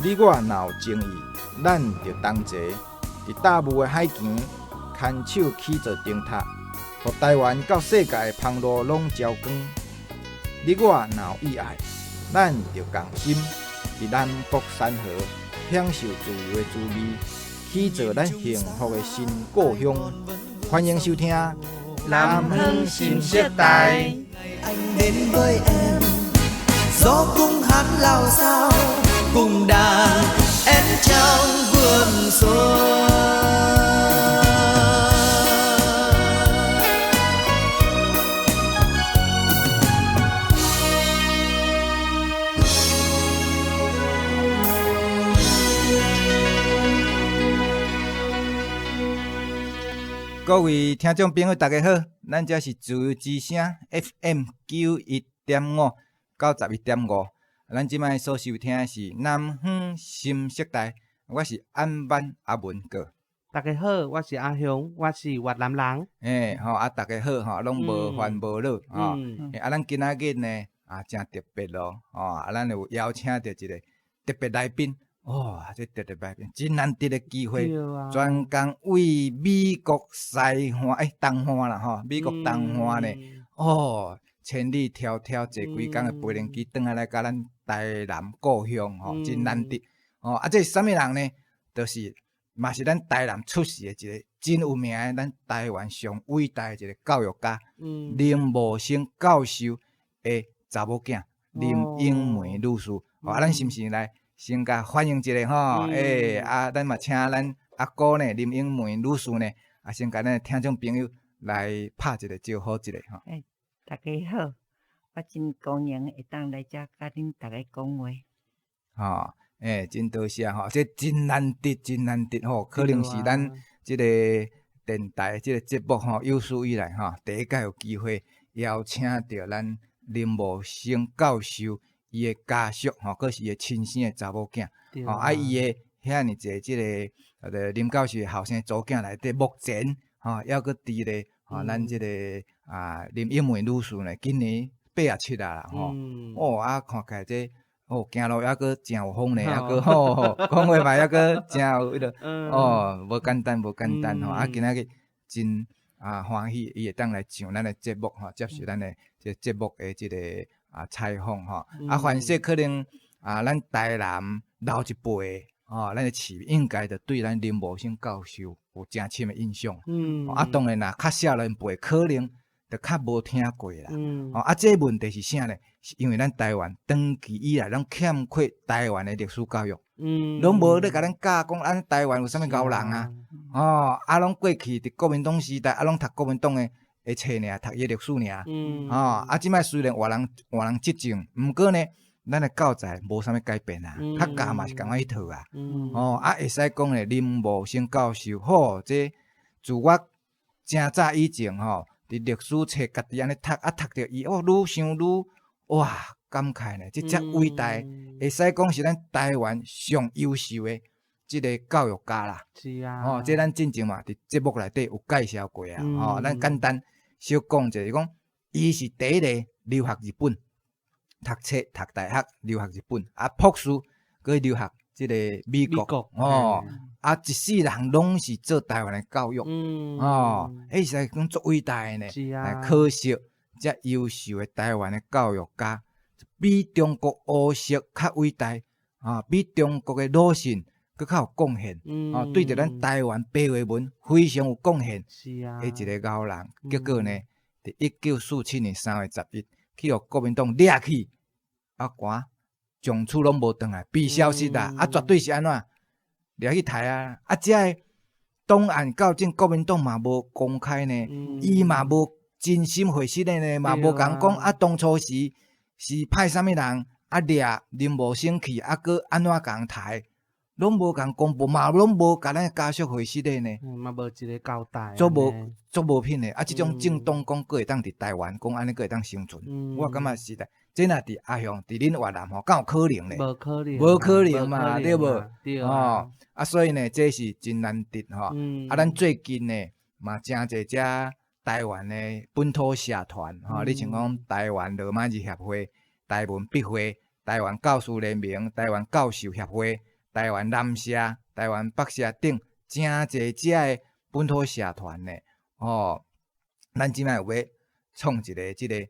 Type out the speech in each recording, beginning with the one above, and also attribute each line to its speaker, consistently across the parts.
Speaker 1: 你我若有情意，咱就同齊佇大霧的海墘，牽手起座燈塔，予台灣到世界的芳路攏招光。你我若有意愛，咱就仝心佇南國山河，享受自由的滋味，起造咱幸福的新故鄉。歡迎收聽《南方新世代》。
Speaker 2: Gió cùng hát lao xao cùng đàn em trong vườn xuân.
Speaker 1: 各位聽眾朋友，大家好，咱這是自由之聲 FM 91.5 91.5，咱這擺所收聽的是南方新世代，我是安曼阿文哥。
Speaker 3: 大家好，我是阿雄，我是越南人。
Speaker 1: 欸吼啊，大家好吼，攏無煩無惱吼。欸啊，咱今仔日呢啊，誠特別咯，吼啊，咱有邀請著一個特別來賓。哦，這特別來賓真難得的機會，專工為美國西岸欸東岸啦吼，美國東岸呢，哦，千里迢迢坐幾工的飛輪機轉來共咱台南故鄉吼，真難得。哦，啊，這是啥物人呢？就是嘛是咱台南出世的一個真有名的，咱台灣上偉大的一個教育家，林茂生教授的查某囝林英梅女士。哦，啊，咱是毋是來先共歡迎一下吼？欸，啊，咱嘛請咱阿姑呢，林英梅女士呢，啊，先共咱的聽眾朋友來拍一個招呼一下吼。
Speaker 4: 欸，大家好，我真高興會當來遮佮恁逐家講話。
Speaker 1: 吼，欸，真多謝吼，這真難得，真難得吼，可能是咱這個電台這個節目吼，有史以來吼，第一擺有機會邀請著咱林茂生教授伊的家屬吼，閣是伊的親生的查某囝，吼啊，伊的遐爾濟這個林教授的後生查某囝內底，目前吼猶閣佇咧吼，咱這個啊林英梅女士呢，今年87啊啦吼，哦啊，看起來這哦行路猶閣誠有風呢，猶閣吼講話嘛猶閣誠有彼落，哦，無簡單，無簡單吼，啊，今仔日真啊歡喜，伊會當來上咱的節目吼，接受咱的這節目的這個啊採訪吼，啊，凡說可能啊，咱台南老一輩吼，咱的市民應該就對咱林茂生教授有誠深的印象。啊，當然啦，較少年輩可能就較無聽過啦。哦，啊，這問題是啥呢？是因為咱台灣長期以來攏欠缺台灣的歷史教育，攏無咧共咱教講，咱台灣有啥物𠢕人啊？哦，啊，攏過去佇國民黨時代，啊，攏讀國民黨的的冊爾，讀伊的歷史爾。哦，啊，這擺雖然換人換人執政，毋過呢，咱的教材無啥物改變啊，較教嘛是仝款彼套啊。哦，啊，會使講咧，林茂生教授，吼，這自我誠早以前吼，佇歷史冊家己按呢讀，啊，讀著伊，哦，愈想愈哇，感慨呢，這遮偉大，會使講是咱台灣上優秀的這个教育家啦。
Speaker 3: 是啊。
Speaker 1: 吼，這咱進前嘛佇節目內底有介紹過啊。吼，咱簡單小講者，講伊是第一個留學日本，讀冊讀大學，留學日本，啊，博士閣去留學這个美國。哦，啊，一世人攏是做台灣的教育。哦，彼是講足偉大的呢。
Speaker 3: 是啊。
Speaker 1: 可惜，遮優秀的台灣的教育家，比中國胡適較偉大，啊，比中國的魯迅閣較有貢獻，哦，對著咱台灣白話文非常有貢獻的一個𠢕人，結果呢，佇1947年3月11，去予國民黨掠去，啊，趕從此攏無轉來，被消失啦，啊，絕對是按怎掠去刣啊！啊，這个檔案到這國民黨嘛無公開呢，伊嘛無真心回實的呢，嘛無共講啊，當初時是派啥物人啊掠林茂生去，啊，閣按怎共刣，攏無共公布，嘛攏無共咱家屬回實的呢。
Speaker 3: 嘛無一個交代。
Speaker 1: 足無足無品的，啊！這種政黨講閣會當佇台灣講按呢閣會當生存，我感覺實在，這若佇阿雄佇恁越南吼，敢有可能咧？
Speaker 3: 無可能，
Speaker 1: 無可能嘛，對無？
Speaker 3: 對
Speaker 1: 吼，啊，所以呢，這是真難得吼。啊，咱最近呢，嘛誠濟遮台灣的本土社團吼，你像講台灣羅馬字協會、台文筆會、台灣教師聯盟、台灣教授協會、台灣南社、台灣北社等誠濟遮的本土社團呢，吼，咱這擺有欲創一个這个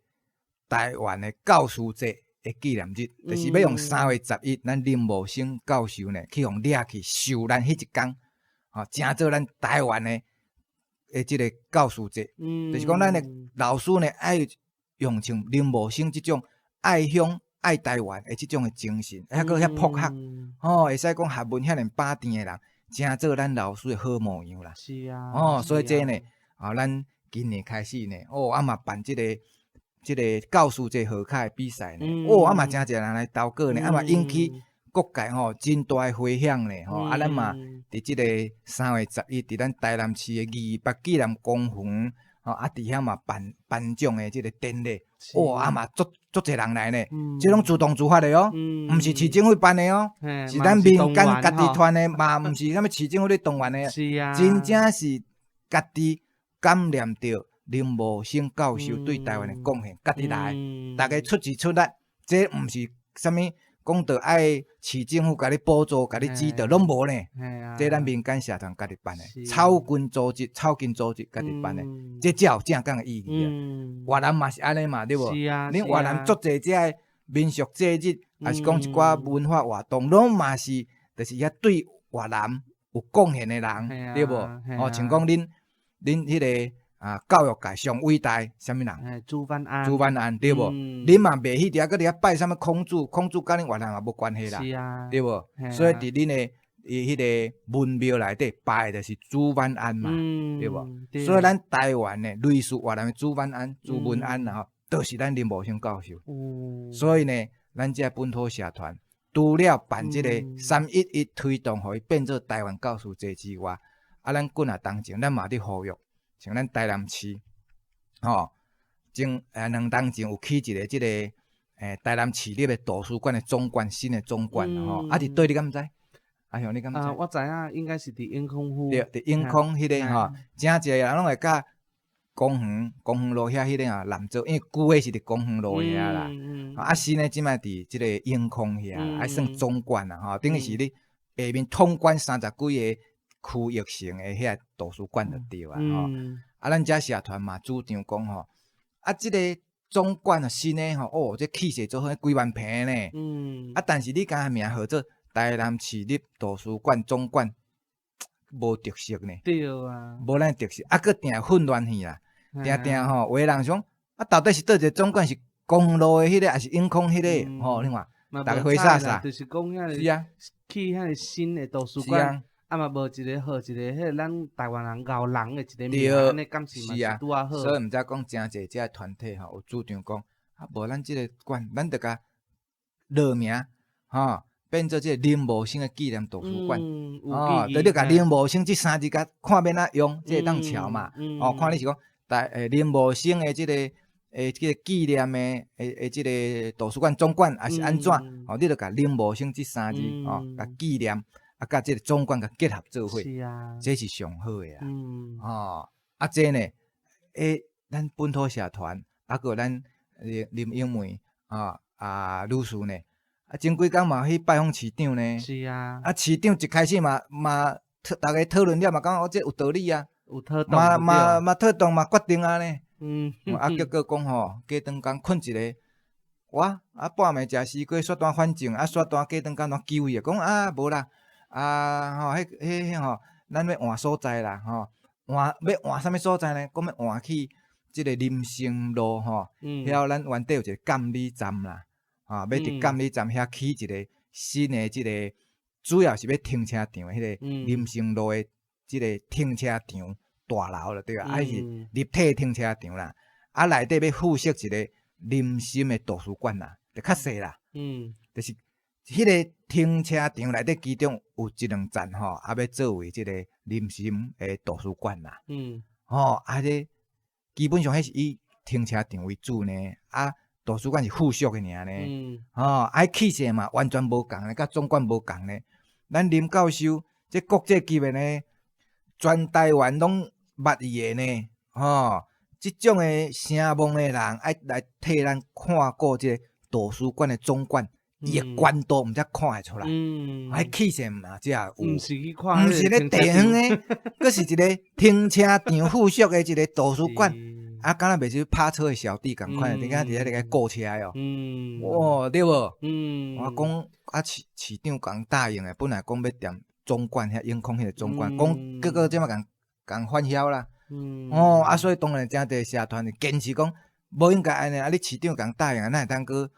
Speaker 1: 台灣的教師節的紀念日，就是欲用3月11，咱林茂生教授呢去予掠去受難彼一工，吼，成做咱台灣的這个教師節，就是講咱的老師呢愛用像林茂生這種愛鄉愛台灣的這種的精神，抑閣遐博學，吼，會使講學問遐爾飽甜的人，成做咱老師的好模樣啦。哦，所以這呢，啊，咱今年開始呢，哦，啊嘛辦這個教師節賀卡的比賽呢，哦，啊嘛誠濟人來投稿呢，啊嘛引起各界吼真大的迴響呢，吼，啊咱嘛佇這个3月11，佇咱台南市的二八紀念公園，吼，啊佇遐嘛辦頒獎的這个典禮，哦，啊嘛足足濟人來呢，這攏自動自發的哦，毋是市政府辦的哦，是咱民間家己團的，嘛毋是啥物市政府咧動員的，真正是家己感念著林茂生教授對台灣的貢獻，家己來，逐家出錢出力，這毋是啥物講著愛市政府共你補助、共你指導，攏無呢。這咱民間社團家己辦的，草根組織、草根組織家己辦的，這才有正港的意義啊。越南嘛是按呢嘛，對無？恁越南足濟這个民俗節日，抑是講一寡文化活動，攏嘛是，就是遐對越南有貢獻的人，對無？哦，像講恁彼个啊，教育界上偉大啥物人？
Speaker 3: 朱萬安。
Speaker 1: 朱萬安對無？恁嘛袂去佇遐閣佇遐拜啥物孔子，孔子佮恁越南嘛無關係啦，對無？所以佇恁的伊彼个文廟內底拜的就是朱萬安嘛，對無？所以咱台灣的類似越南的朱萬安、朱文安啦吼，就是咱林茂生教授。所以呢，咱這本土社團除了辦這个311推動，予伊變做台灣教師節之外，啊，咱幾若當前咱嘛佇呼籲。像咱台南市，吼，前2冬前有起一个這个台南市立的圖書館的總館，新的總館吼，啊佇佗你敢知？阿雄你敢知？
Speaker 3: 啊，我知影，應該是佇永康府。
Speaker 1: 對，佇永康彼个吼，誠濟人攏會佮公園路遐彼个啊南做，因為舊的是佇公園路遐啦，啊新的這擺佇這个永康遐，啊算總館啦吼，等於是你下面統管三十幾个區域性的遐圖書館就對啊吼，啊，咱遮社團嘛主張講吼，啊，這个總館啊新的吼，哦，這氣勢足好，幾萬坪呢，啊，但是你共名號做台南市立圖書館總館，無特色呢，無咱特色，啊，閣定混亂去啦，定定吼，有的人想，啊，到底是佗一个總館是公路的彼个，抑是永康彼个？吼，你看，逐家花灑灑，
Speaker 3: 就是講遐个，去遐个新的圖書館。啊嘛無一个號，一个彼个咱台灣人熬人的一个名，按呢敢是嘛是拄仔好。
Speaker 1: 所以毋知講誠濟這个團體吼，有主張講，啊無咱這个館，咱著共落名，吼，變做這个林茂生的紀念圖書館。哦，著你共林茂生這三字共看欲按怎用，這會當喬嘛。哦，看你是講林茂生的這个這个紀念的這个圖書館總館，抑是按怎？哦，你著共林茂生這三字，哦，共紀念。啊，佮這个總館共結合做伙，這是上好的啦。哦，啊，這呢，咱本土社團，啊，閣有咱林英梅啊女士呢，啊，前幾工嘛去拜訪市長呢。啊，市長一開始嘛，逐家討論了嘛，感覺哦，這有道理啊。
Speaker 3: 有妥當。
Speaker 1: 嘛妥當嘛決定啊呢。啊，結果講吼，過轉工睏一下，我啊半暝食西瓜，煞單反正，啊煞單過轉工單糾伊，講啊無啦。啊吼，彼彼彼吼，咱欲換所在啦吼，換欲換啥物所在呢？講欲換去這个林森路吼，遐咱原底有一个監理站啦，吼，欲佇監理站遐起一个新的這个，主要是欲停車場的彼个林森路的這个停車場大樓啦，對吧？啊是立體停車場啦，啊內底欲附設一个林森的圖書館啦，就較細啦，就是彼个停車場內底其中有一兩層吼，啊欲作為這个林森的圖書館啦。吼，啊這基本上彼是以停車場為主呢，啊圖書館是附屬的爾呢。吼，啊氣勢嘛完全無仝呢，佮總館無仝呢。咱林教授這國際級的呢，全台灣攏捌伊的呢，吼，這種的聲望的人愛來替咱看顧這个圖書館的總館。伊的懸度毋才看會出來，彼氣勢嘛才有。
Speaker 3: 毋是去看，
Speaker 1: 毋是咧地方的，閣是一個停車場附屬的一個圖書館，啊，敢若袂是拍車的小弟仝款，你敢佇遐咧顧車哦。哇，對無？我講啊，市長共答應的，本來講欲踮總館遐永康彼個總館，講結果這擺共共反銷啦。哦，啊，所以當然誠濟社團就堅持講，無應該按呢，啊，你市長共答應，哪會當閣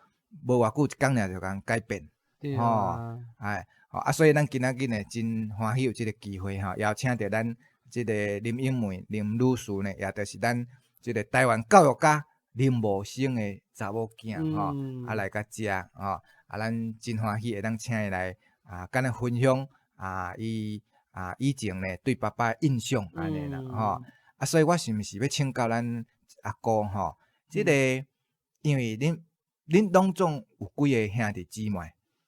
Speaker 1: 無偌久一工爾就共改變？吼，哎，啊，所以咱今仔日呢，真歡喜有這個機會吼，邀請著咱這個林英梅林女士呢，也就是咱這個台灣教育家林無生的查某囝吼，啊來到遮吼，啊，咱真歡喜會當請伊來啊，共咱分享啊，伊啊以前呢對爸爸的印象按呢啦吼，啊，所以我是毋是欲請教咱阿姑吼，這個因為恁攏總有幾个兄弟姊妹？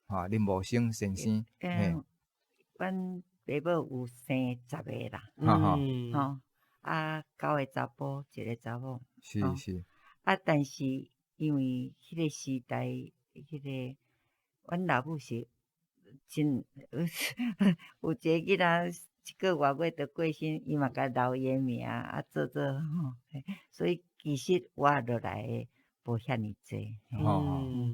Speaker 1: 吼，林無生先生。
Speaker 4: 阮爸母有生10個啦。吼，啊，九个查埔，一个查某。啊，但是因為彼個時代，彼個阮老母是真有一个囡仔一个外月就過身，伊嘛共留伊的名啊，做做吼，所以其實活落來的無遐爾濟。
Speaker 1: 吼吼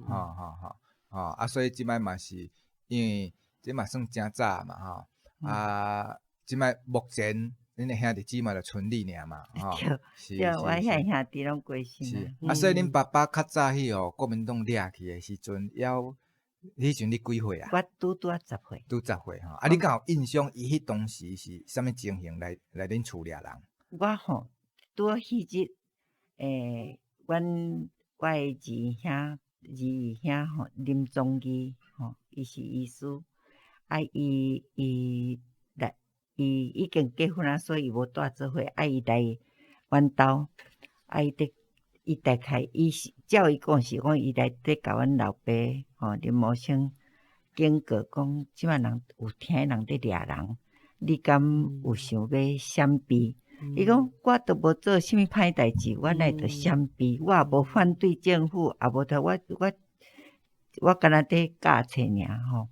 Speaker 1: 吼吼吼，啊，所以這擺嘛是因為這嘛算誠早嘛吼，啊，這擺目前恁的兄弟姊妹就賰你爾嘛，吼，
Speaker 4: 是，對，我遐兄弟攏過身
Speaker 1: 啊。啊，所以恁爸爸較早去予國民黨掠去的時陣，猶彼時陣你幾歲啊？
Speaker 4: 我拄拄仔10歲。
Speaker 1: 拄10歲吼，啊，你敢有印象？伊彼當時是啥物情形來恁厝掠人？
Speaker 4: 我吼拄好彼日，阮我的二兄、二二兄吼林宗義吼，伊是醫師，啊，伊來，伊已經結婚啊，所以伊無蹛做伙，啊，伊來阮兜，啊，伊佇伊大概伊是照伊講是講，伊來佇共阮老爸吼林無生警告講，這擺人有聽人佇掠人，你敢有想欲閃避？伊講我都無做啥物歹代誌，我哪會著閃避？我也無反對政府，也無著我敢若佇教冊爾吼。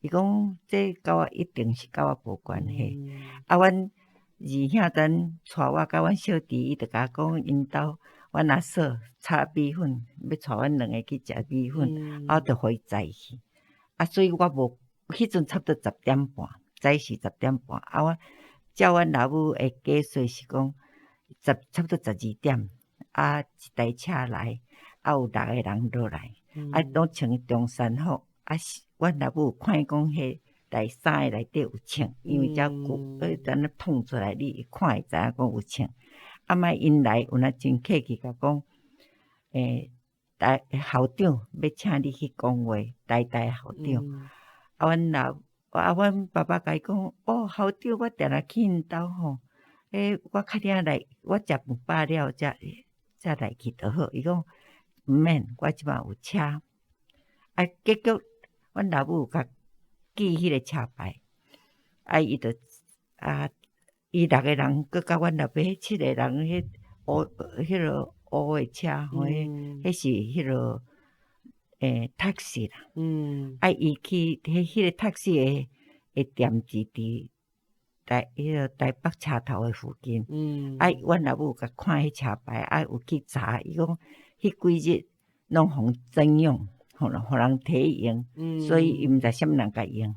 Speaker 4: 伊講這佮我一定是佮我無關係。啊，阮二兄陣帶我佮阮小弟，伊就共我講，𪜶兜阮阿嫂炒米粉，欲帶阮兩个去食米粉，啊，我就予伊載去。啊，所以我無彼陣差不多10點半，早時10點半。啊，我照阮老母的計算是講差不多12點，啊，一台車來，啊，有六个人落來，啊，攏穿中山服，啊，阮老母有看伊講，彼內衫的內底有穿，因為遮舊，按呢燙出來，你一看會知影講有穿。啊，擺𪜶來有若真客氣，共講，台校長欲請你去講話，台大校長。啊，阮老啊，阮爸爸共伊講，哦，校長，我定定去𪜶兜吼，我較仔來，我食飯飽了，才來去就好。伊講毋免，我這擺有車。啊，結果阮老母有共記彼個車牌，啊，伊就啊，伊六個人，閣佮阮老爸彼七個人，彼烏彼个烏的車吼，彼是彼个taxi 啦。啊，伊去彼個 taxi 的店址佇彼個台北車頭的附近。啊，阮老母有共看彼車牌，啊，有去查，伊講彼幾日攏予徵用，予人提用，所以伊毋知啥物人共用。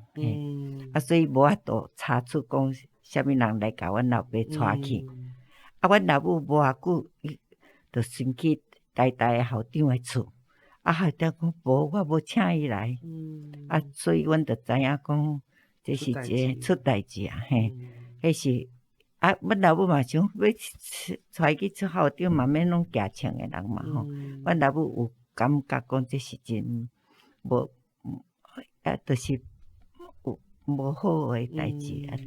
Speaker 4: 啊，所以無法度查出講啥物人來共阮老爸帶去。啊，阮老母無偌久，伊就先去台大的校長的厝。啊，校長講無，我無請伊來。啊，所以阮就知影講，這是一个出代誌啊，嘿，彼是啊，阮老母嘛想欲帶伊去出校長嘛免攏舉槍的人嘛吼。阮老母有感覺講這是真無，啊，就是有無好的代誌啊。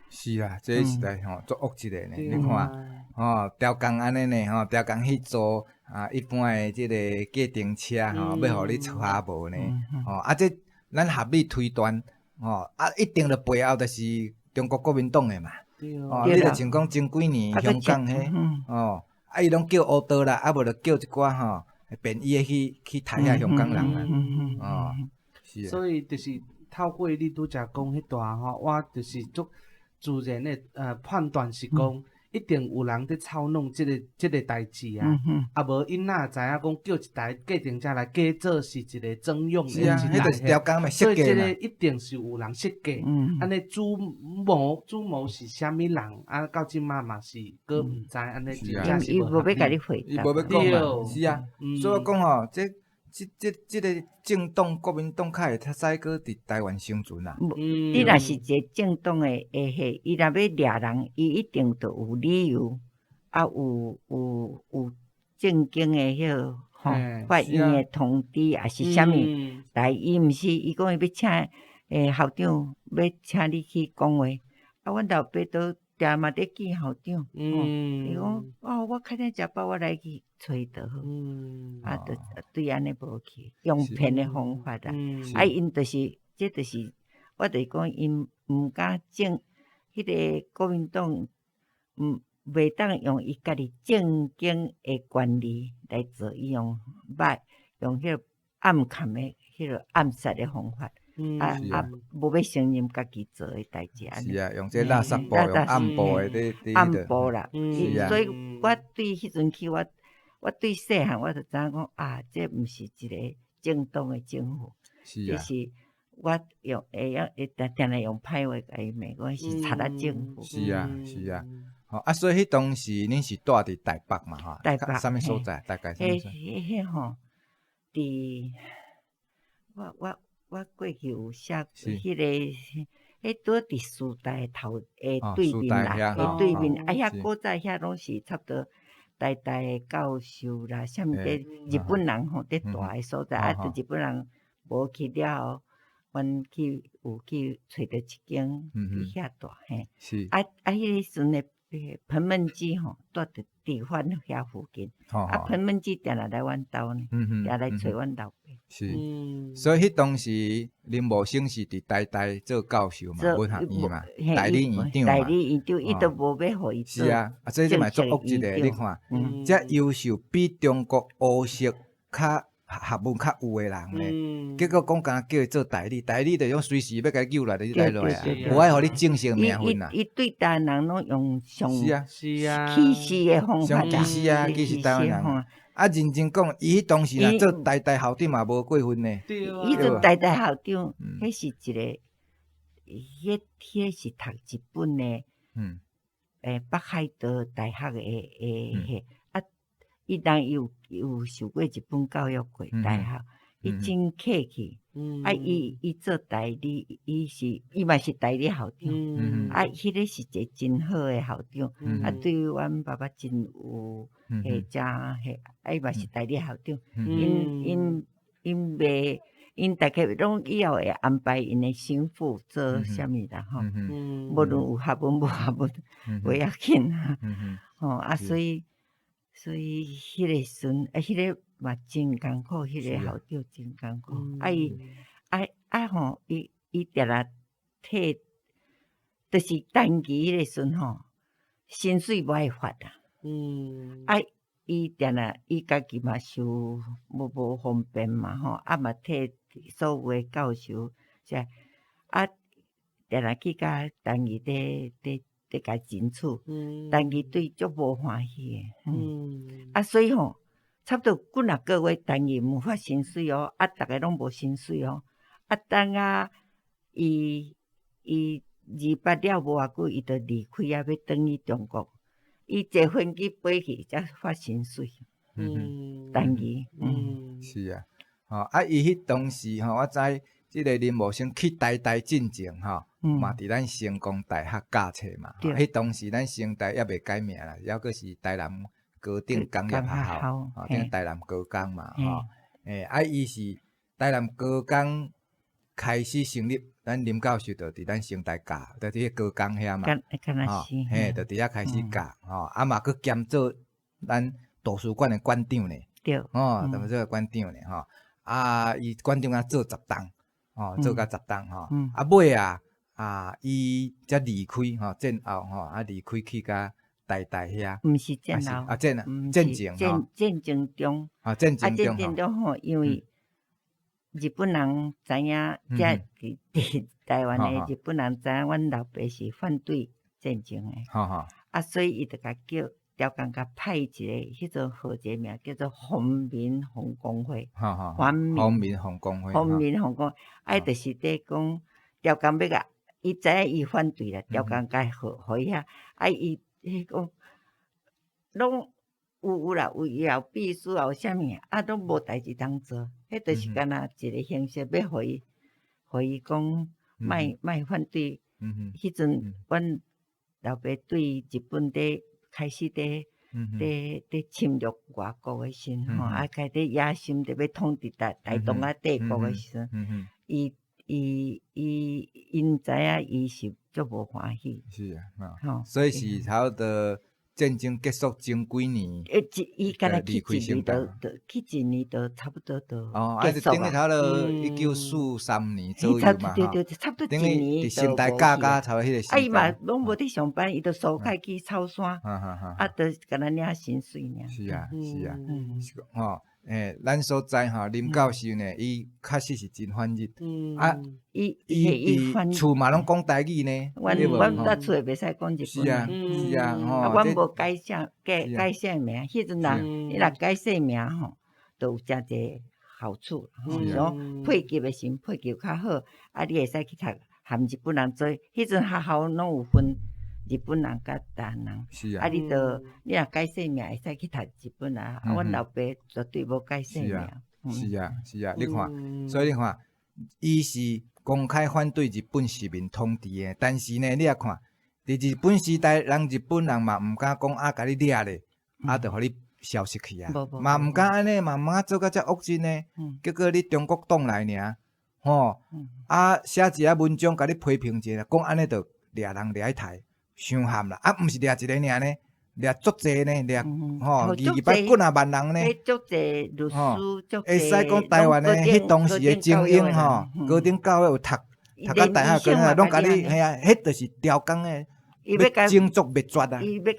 Speaker 1: 是啊，這個實在吼足惡一个呢，你看，吼，刁工按呢呢，吼，刁工去租啊，一般的這個計程車吼，欲予你帶無呢，吼，啊，這咱合理推斷，吼，啊，一定就背後就是中國國民黨的嘛，哦，你就像講前幾年香港彼，哦，啊，伊攏叫烏刀啦，啊，無就叫一寡吼便衣的去刣遐香港人啊，哦。
Speaker 3: 所以就是透過你拄才講彼段吼，我就是足自然的判斷是講，一定有人佇操弄這個代誌啊，啊無𪜶哪會知影講叫一台計程車來假做是一個徵用的
Speaker 1: 是啊，彼就是刁工的設
Speaker 3: 所以這
Speaker 1: 計
Speaker 3: 個一定是有人設計。按呢主謀主謀是啥物人？啊，到這馬嘛是閣毋知，按呢真正是
Speaker 4: 伊無欲共你回答，
Speaker 1: 伊無欲講嘛，是啊，所以我講吼，這這個政黨國民黨較會使閣佇台灣生存啊。
Speaker 4: 你若是一個政黨的彼，伊若欲掠人，伊一定著有理由，啊有正經的彼個吼，法院的通知，抑是啥物來？伊毋是，伊講伊欲請校長，欲請你去講話，啊，阮老爸都定嘛佇見校長，伊講哦，我較早食飽，我來去揣伊就好，啊，就對按呢無去，用騙的方法啦，啊，𪜶就是，這就是，我就是講𪜶毋敢正，彼個國民黨毋袂當用伊家己正經的權利來做，伊用歹，用彼個暗崁的彼個暗殺的方法。啊啊！無欲承認家己做的代誌，
Speaker 1: 是啊，用這垃圾步，用暗部的佇
Speaker 4: 暗部啦。所以我對彼陣去，我對細漢我就知影講啊，這毋是一個正當的政府，這是我用會曉會定定來用歹話共伊罵，講是賊仔政府。
Speaker 1: 是啊，是啊。吼啊，所以彼當時恁是蹛佇台北嘛？吼，
Speaker 4: 台北
Speaker 1: 啥物所在？大概啥物所在？
Speaker 4: 彼吼，佇我過去有寫彼個，彼拄佇師大頭的對面啦，的對面，啊遐古早遐攏是差不多台大的教授啦，啥物佇日本人吼佇蹛的所在，啊，佇日本人無去了後，阮去有去揣著一間佇遐蹛嘿，啊啊，彼个時陣的彭孟緝吼，蹛佇佇阮遐附近，啊，彭孟緝定定來阮兜呢，定來揣阮老爸。
Speaker 1: 是，所以彼當時林茂生是佇台大做教授嘛，文學院嘛，代理院長嘛。
Speaker 4: 代理院長，伊都無欲予伊做。
Speaker 1: 是啊，啊，所以這嘛足惡一個，你看，遮優秀比中國烏色較學問較有的人咧，結果講敢叫伊做代理，代理就講隨時欲共伊救來，就來落啊，無愛予你正式名分啊。
Speaker 4: 伊對台灣人攏用上
Speaker 1: 是啊，
Speaker 3: 是啊，
Speaker 4: 歧視的方法。
Speaker 1: 上歧視啊，歧視台灣人。啊，認真講，伊彼當時若做台大校長嘛無過分呢。
Speaker 4: 伊做台大校長，彼是一個，彼彼是讀日本的，北海道大學的的，啊，伊人有受過日本教育過大學，伊真客氣，啊，伊做代理，伊是伊嘛是代理校長，啊，彼個是一個真好的校長，啊，對阮爸爸真有。彼遮彼，啊伊嘛是代理校長，𪜶𪜶𪜶袂，𪜶大概攏以後會安排𪜶的心腹做啥物啦吼，無論有學問無學問，袂要緊啊，吼啊，所以所以彼個時陣啊，彼個嘛真艱苦，彼個校長真艱苦，啊伊啊啊吼，伊伊定定替，就是陳儀彼個時陣吼，薪水無愛發啊。啊，伊定定伊家己嘛受無方便嘛吼，啊嘛替所有的教授，遮啊定定去共陳儀佇佇佇共爭取，陳儀對足無歡喜的，啊所以吼，差不多幾若個月陳儀毋發薪水哦，啊逐个攏無薪水哦，啊等啊伊伊二八了無偌久，伊就離開啊，欲轉去中國。伊坐飛機飛去，才發薪水。陳儀，
Speaker 1: 是啊，吼啊！伊彼當時吼，我知這個林茂生去台大進前吼，嘛佇咱成功大學教冊嘛。彼當時咱成大猶未改名啦，猶閣是台南高等工業學校，吼，變台南高工嘛，吼。啊，伊是台南高工開始成立，咱林教授就佇咱成大教，就佇彼高工遐嘛，吼，嘿，就佇遐開始教，吼，啊嘛閣兼做咱圖書館的館長呢，吼，兼做館長呢，吼，啊，伊館長啊做十冬，吼，做甲十冬，吼，啊尾啊，啊，伊才離開，吼，戰後，吼，啊離開去甲台大遐，
Speaker 4: 毋是戰後，
Speaker 1: 啊戰戰前，
Speaker 4: 戰戰爭中，
Speaker 1: 啊戰爭中，
Speaker 4: 啊戰爭中吼，因為。日本人知影，遮佇台灣的日本人知影，阮老爸是反對戰爭的，啊，所以伊就共叫朝綱共派一個，彼陣號一個名叫做皇民皇公會，皇
Speaker 1: 民皇公會，
Speaker 4: 皇民皇公，啊，伊就是佇講朝綱欲共，伊知影伊反對啦，朝綱共予伊遐，啊，伊彼講攏有啦，有伊有秘書啊，有啥物啊，攏無代誌通做，彼就是敢若一個形式，欲予伊講莫莫反對。彼陣阮老爸對日本佇開始佇侵略外國的時陣吼，啊，開始野心佇欲統治台東亞帝國的時陣，伊伊伊𪜶知影伊是足無歡喜。
Speaker 1: 是啊，吼，所以是差不多戰爭結束前幾年，
Speaker 4: 伊敢若去一年就去一年就差不多就
Speaker 1: 哦，啊，就等於差不多1943年左右嘛，
Speaker 4: 對對對，差不多一年
Speaker 1: 就成大教甲差不多彼個時。
Speaker 4: 啊，伊嘛攏無佇上班，伊就疏開去草山，啊，就敢若領薪水爾。
Speaker 1: 是啊，是啊，吼，咱所知吼，林教授呢，伊確實是真反日。啊，
Speaker 4: 伊
Speaker 1: 伊佇厝嘛攏講台語呢。
Speaker 4: 阮阮佇厝會袂使講日本。
Speaker 1: 是啊，是啊，吼。
Speaker 4: 啊，阮無改姓，改姓名，彼陣若你若改姓名吼，就有誠濟好處。吼，像配給的時陣配給較好，啊，你會使去讀含日本人做。彼陣學校攏有分日本人佮台灣人。
Speaker 1: 是啊。
Speaker 4: 啊，你就你若改姓名，會使去讀日本人。啊，阮老爸絕對無改姓名。
Speaker 1: 是啊，是啊，你看，所以你看，伊是公開反對日本殖民統治的，但是呢，你也看，佇日本時代，人日本人嘛毋敢講啊，共你掠咧，啊，就予你消失去啊，嘛毋敢按呢，嘛毋敢做甲遮惡真呢。結果你中國黨來爾，吼，啊，寫一下文章，共你批評一下，講按呢就掠人掠去刣，傷譀啦，啊，毋是掠一個爾呢。掠足濟呢，掠吼200幾若萬人呢。
Speaker 4: 足濟律師，
Speaker 1: 會使講台灣的彼當時的精英吼，高等教育有讀讀到大學，攏共你嘿啊，彼就是朝綱的，欲種族滅絕啊！
Speaker 4: 伊欲共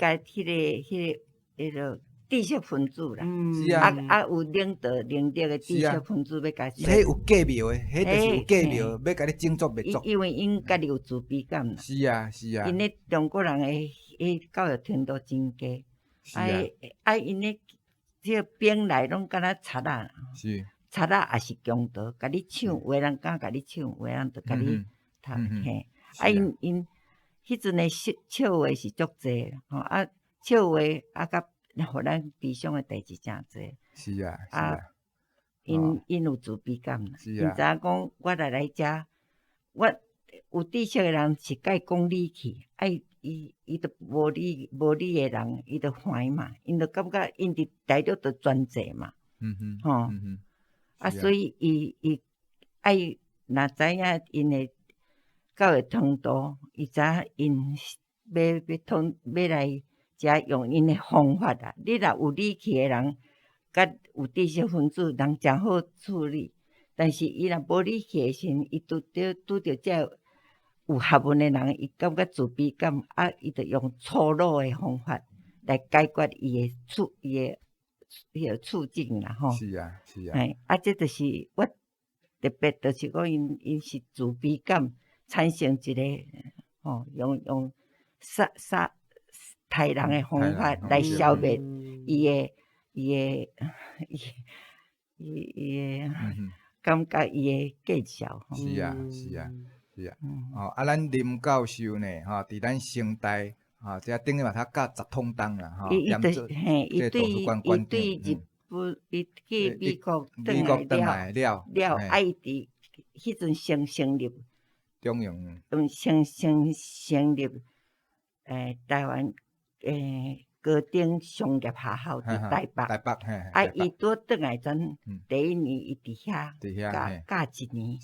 Speaker 4: 彼個知識分子啦，
Speaker 1: 是啊，
Speaker 4: 啊有領導能力的知識分子欲共。
Speaker 1: 彼有計謀的，彼就是有計謀，欲共你種族滅族。
Speaker 4: 因為𪜶家己有自卑感啦。
Speaker 1: 是啊，是啊。
Speaker 4: 𪜶咧中國人的彼教育程度真低，啊啊！𪜶咧這個兵來攏敢若賊仔，賊仔也是強盜，共你搶，有的人敢共你搶，有的人就共你偷嘿。啊，𪜶𪜶彼陣的笑笑話是足濟，吼啊笑話啊，佮予咱悲傷的代誌誠濟。
Speaker 1: 是啊，是啊。
Speaker 4: 𪜶有自卑感啦，𪜶知影講我來遮，我有知識的人是愛講理去，愛。伊就無理無理的人，伊就煩嘛，𪜶就感覺𪜶佇大陸就專制嘛，吼，啊，所以伊伊愛若知影𪜶的教育程度，伊知影𪜶欲欲統欲來遮用𪜶的方法啦。你若有理氣的人，佮有知識分子，人誠好處理。但是伊若無理氣的時陣，伊拄著這有學問的人，伊感覺自卑感，啊，伊就用粗魯的方法來解決伊的彼個處境啦，吼。
Speaker 1: 是啊，是啊。
Speaker 4: 嘿，啊，這就是我特別，就是講𪜶是自卑感產生一個，吼，用殺殺刣人的方法來消滅伊的伊伊的感覺伊的見笑。
Speaker 1: 是啊，是啊。是啊，哦，啊，咱林教授呢，吼，佇咱成大，吼，這等於嘛，他教十通當啦，吼，
Speaker 4: 伊對伊對日本，伊去美國轉來了了，啊，伊佇彼陣先成立
Speaker 1: 中央，
Speaker 4: 先先成立台灣高等商業學校佇台北，
Speaker 1: 台北，
Speaker 4: 啊，伊拄轉來陣，第一年伊佇遐教教一年，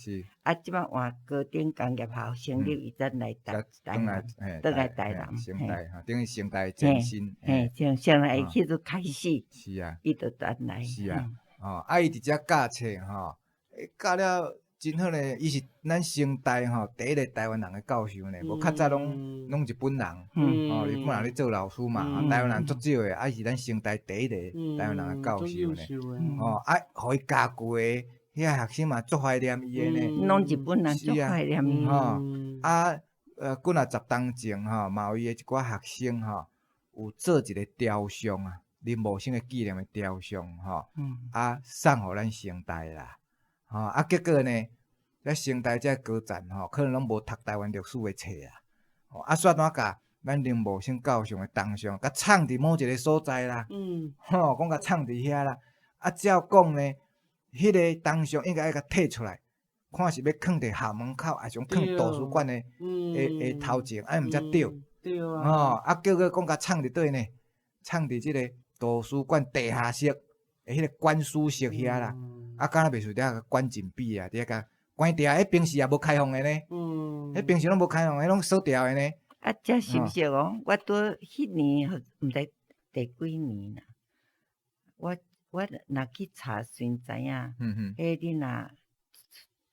Speaker 4: 啊，這擺換高等工業學校成立，伊才來台南，轉來台南，
Speaker 1: 成大，等於成大前身，
Speaker 4: 嘿，從來彼陣開始，
Speaker 1: 是啊，
Speaker 4: 伊就轉來，
Speaker 1: 是啊，哦，啊，伊佇遮教冊吼，教了真好呢，伊是咱成大吼第一個台灣人的教授呢，無較早攏日本人，哦，日本人咧做老師嘛，台灣人足少的，啊是咱成大第一個台灣人的教授呢，哦，啊，予伊家具的遐學生嘛足懷念伊的呢。
Speaker 4: 攏日本人足懷念伊。
Speaker 1: 吼啊，幾若十冬前吼，嘛有伊的一寡學生吼，有做一個雕像啊，林茂生的紀念的雕像吼，啊送予咱成大啦，吼啊結果呢，咱成大這個高層吼，可能攏無讀臺灣歷史的冊啊，啊煞怎共咱林茂生教授的銅像，共藏佇某一個所在啦，吼，講共藏佇遐啦，啊照講呢，彼個銅像應該愛共提出來，看是欲囥佇校門口，抑是講囥圖書館的頭前，按呢毋才對。
Speaker 3: 對啊。
Speaker 1: 吼，啊結果講共藏佇佗呢？藏佇這個圖書館地下室的彼個館書室遐啦。啊，敢若袂輸佇遐關禁閉啊，佇遐共關掉。彼平時也無開放的呢。彼平時攏無開放，彼攏鎖掉的呢。
Speaker 4: 啊，這是毋是哦？我拄彼年，毋知第幾年啦。我若去查詢知影，彼你若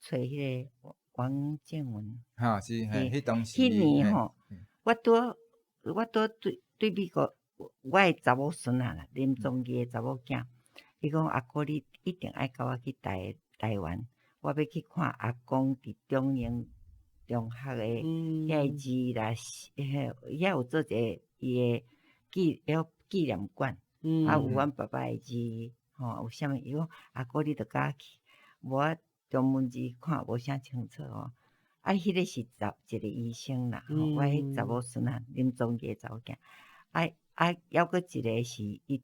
Speaker 4: 揣彼個王建文。
Speaker 1: 哈，是，嘿，彼當時。
Speaker 4: 彼年吼，我拄對美國，我的查某孫仔啦，林宗義的查某囝，伊講阿姑你一定愛佮我去臺灣，我欲去看阿公佇中英中學的遐個字啦，遐有做一個伊的紀念館，啊有阮爸爸的字，吼有啥物？伊講阿姑你著佮我去，無我中文字看無啥清楚吼。啊，彼個是查一個醫生啦，吼，我彼查某孫仔林宗義的查某囝，啊啊，猶閣一個是伊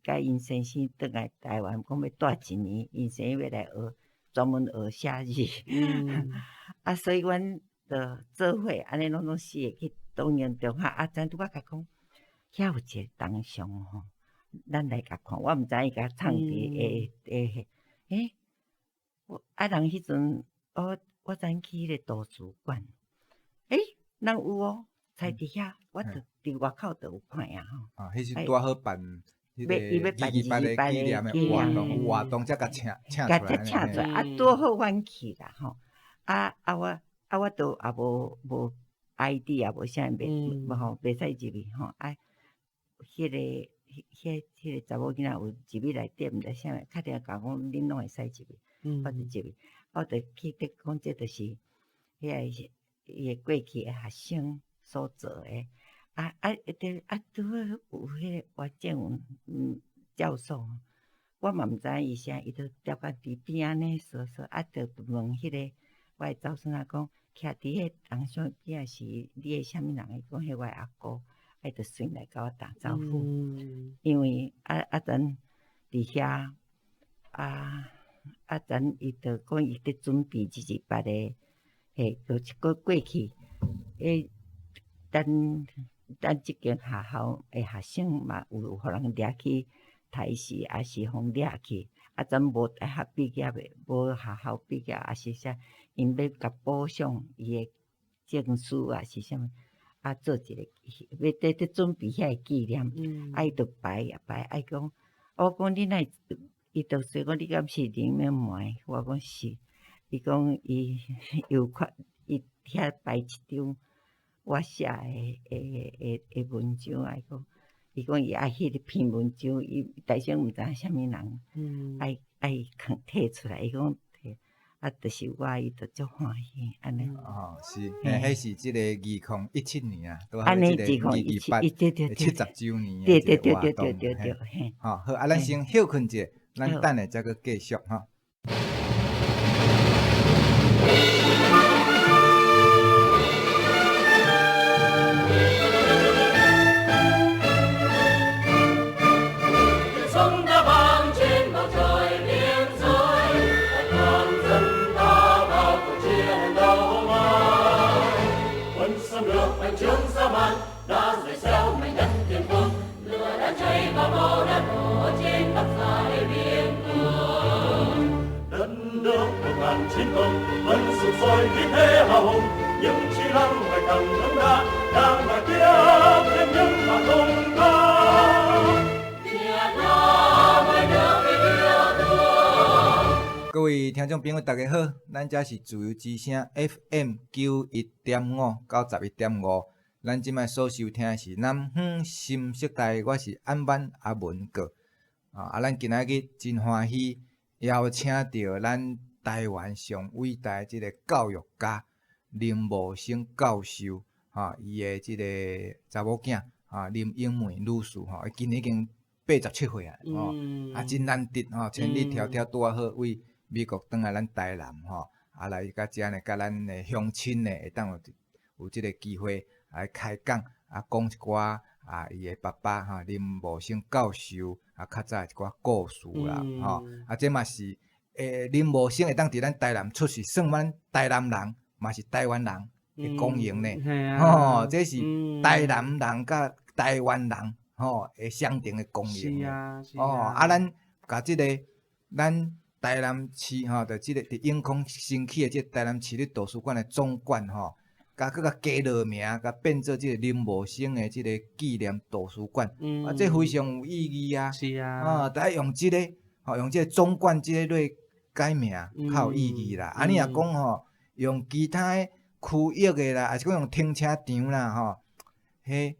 Speaker 4: 佮𪜶先生轉來臺灣，講欲蹛一年，𪜶先生欲來學專門學寫字，啊，所以阮就做伙按呢攏總四個去東營中學，啊，咱拄仔共講，遐有一個銅像吼，咱來共看，我毋知伊共藏佇下下，欸，啊人彼陣，我昨昏去彼個圖書館，欸，人有哦，在佇遐，我就佇外口就有看啊吼。
Speaker 1: 啊，彼時拄好辦彼個二二八的紀念的活動，有活動才共請出來。
Speaker 4: 請出來，啊，拄好阮去啦吼，啊啊我啊我都也無 ID 也無啥袂無吼，袂使入去吼，啊，彼個彼個查某囡仔有入去內底，毋知啥物，敲電話共我講，恁攏會使入去，我就入去，我就去得講，這就是彼個伊的過去的學生所做的，啊啊對啊，拄好有彼個王建文教授，我嘛毋知影伊啥，伊就踮甲佇邊按呢說說，啊，就問彼個我的查某孫仔講，徛佇彼個銅像邊仔是你的啥物人？伊講彼我的阿姑，啊伊就隨來共我打招呼，因為啊啊陣佇遐啊啊陣伊就講伊佇準備二二八的，嘿，就是過去，彼咱這間學校的學生嘛有予人掠去台視，抑是予掠去，啊陣無大學畢業的，無學校畢業，抑是啥，𪜶欲共補上伊的證書啊，是啥物？啊，做一個欲佇準備遐個紀念，啊伊就排排，啊伊講，我講你哪會，伊就說講你敢是林明梅？我講是，伊講伊有看伊遐擺一張我寫的文章，啊伊講，伊講伊愛彼篇文章，伊大聲毋知影啥物人，愛囥提出來，伊講提，啊，就是我，伊就足歡喜，按呢。
Speaker 1: 哦，是，彼是這个2017年啊，拄好這个二二八70週年的這个活動。
Speaker 4: 對。
Speaker 1: 好，好，啊，咱先歇睏一下，咱等下才閣繼續吼。各位聽眾朋友，大家好，咱這是自由之聲 FM 91.5 91.5，咱這擺所收聽的是南方新時代，我是安班阿文哥。啊，咱今仔日真歡喜，邀請著咱台灣上偉大這个教育家林茂生教授，吼，伊的這个查某囝，啊，林英梅女士，吼，伊今年已經87歲啊，吼，啊，真難得吼，千里迢迢拄仔好為美國轉來咱台南，吼，啊來佮遮呢，佮咱的鄉親呢，會當有這个機會來開講，啊，講一寡啊，伊的爸爸吼林茂生教授啊，較早的一寡故事啦，吼，啊，這嘛是林茂生會當佇咱台南出世，算咱台南人，嘛是台灣人的光榮呢，吼，這是台南人佮台灣人吼的雙重的光榮。哦，啊，咱共這个咱台南市吼，就這个佇永康新起的這个台南市立圖書館的總館吼，共閣共加落名，共變做這个林茂生的這个紀念圖書館，啊，這非常有意義啊！
Speaker 3: 是啊，
Speaker 1: 啊，得愛用這個，吼，用這个總館這個來改名，較有意義啦。啊，你若講吼，用其他的區域的啦，抑是講用停車場啦，吼，彼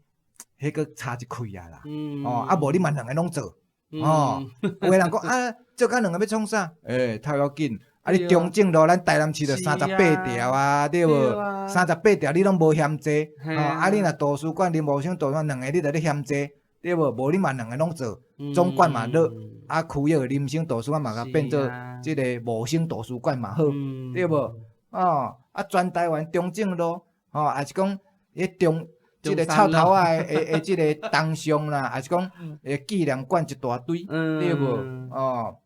Speaker 1: 閣差一開啊啦。哦，啊無你嘛兩个攏做，哦，有的人講啊，做甲兩个欲創啥？欸，頭要緊。啊！你中正路咱台南市就38條啊，對無？38條你攏無嫌濟，吼！啊，你若圖書館林茂生圖書館兩个你著咧嫌濟，對無？無你嘛兩个攏做，總館嘛落，啊，區域的林生圖書館嘛共變做這个茂生圖書館嘛好，對無？哦，啊，全台灣中正路，吼，抑是講彼中這个臭頭仔的這个銅像啦，抑是講紀念館一大堆，對無？哦，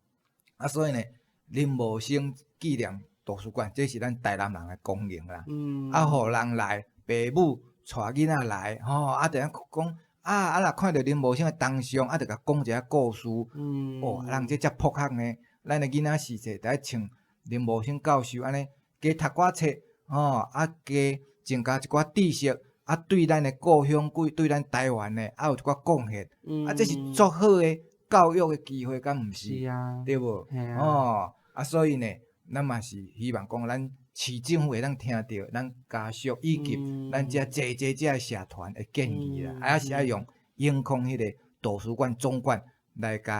Speaker 1: 啊，所以呢，林茂生紀念圖書館，這是咱台南人的光榮啦。啊，予人來，爸母帶囡仔來，吼，啊，就講啊，啊，若看著林茂生的銅像，啊，就共講一下故事。哦，人這遮樸學呢，咱的囡仔時勢，就愛像林茂生教授按呢，加讀寡冊，吼，啊，加增加一寡知識，啊，對咱的故鄉，對咱台灣的，啊，有一寡貢獻。啊，這是足好的教育的機會，敢毋是？
Speaker 3: 是啊，
Speaker 1: 對無？哦，啊，所以呢，咱嘛是希望講，咱市政府會當聽著咱家屬以及咱遮濟濟遮社團的建議啦，啊，抑是愛用永康彼个圖書館總館來共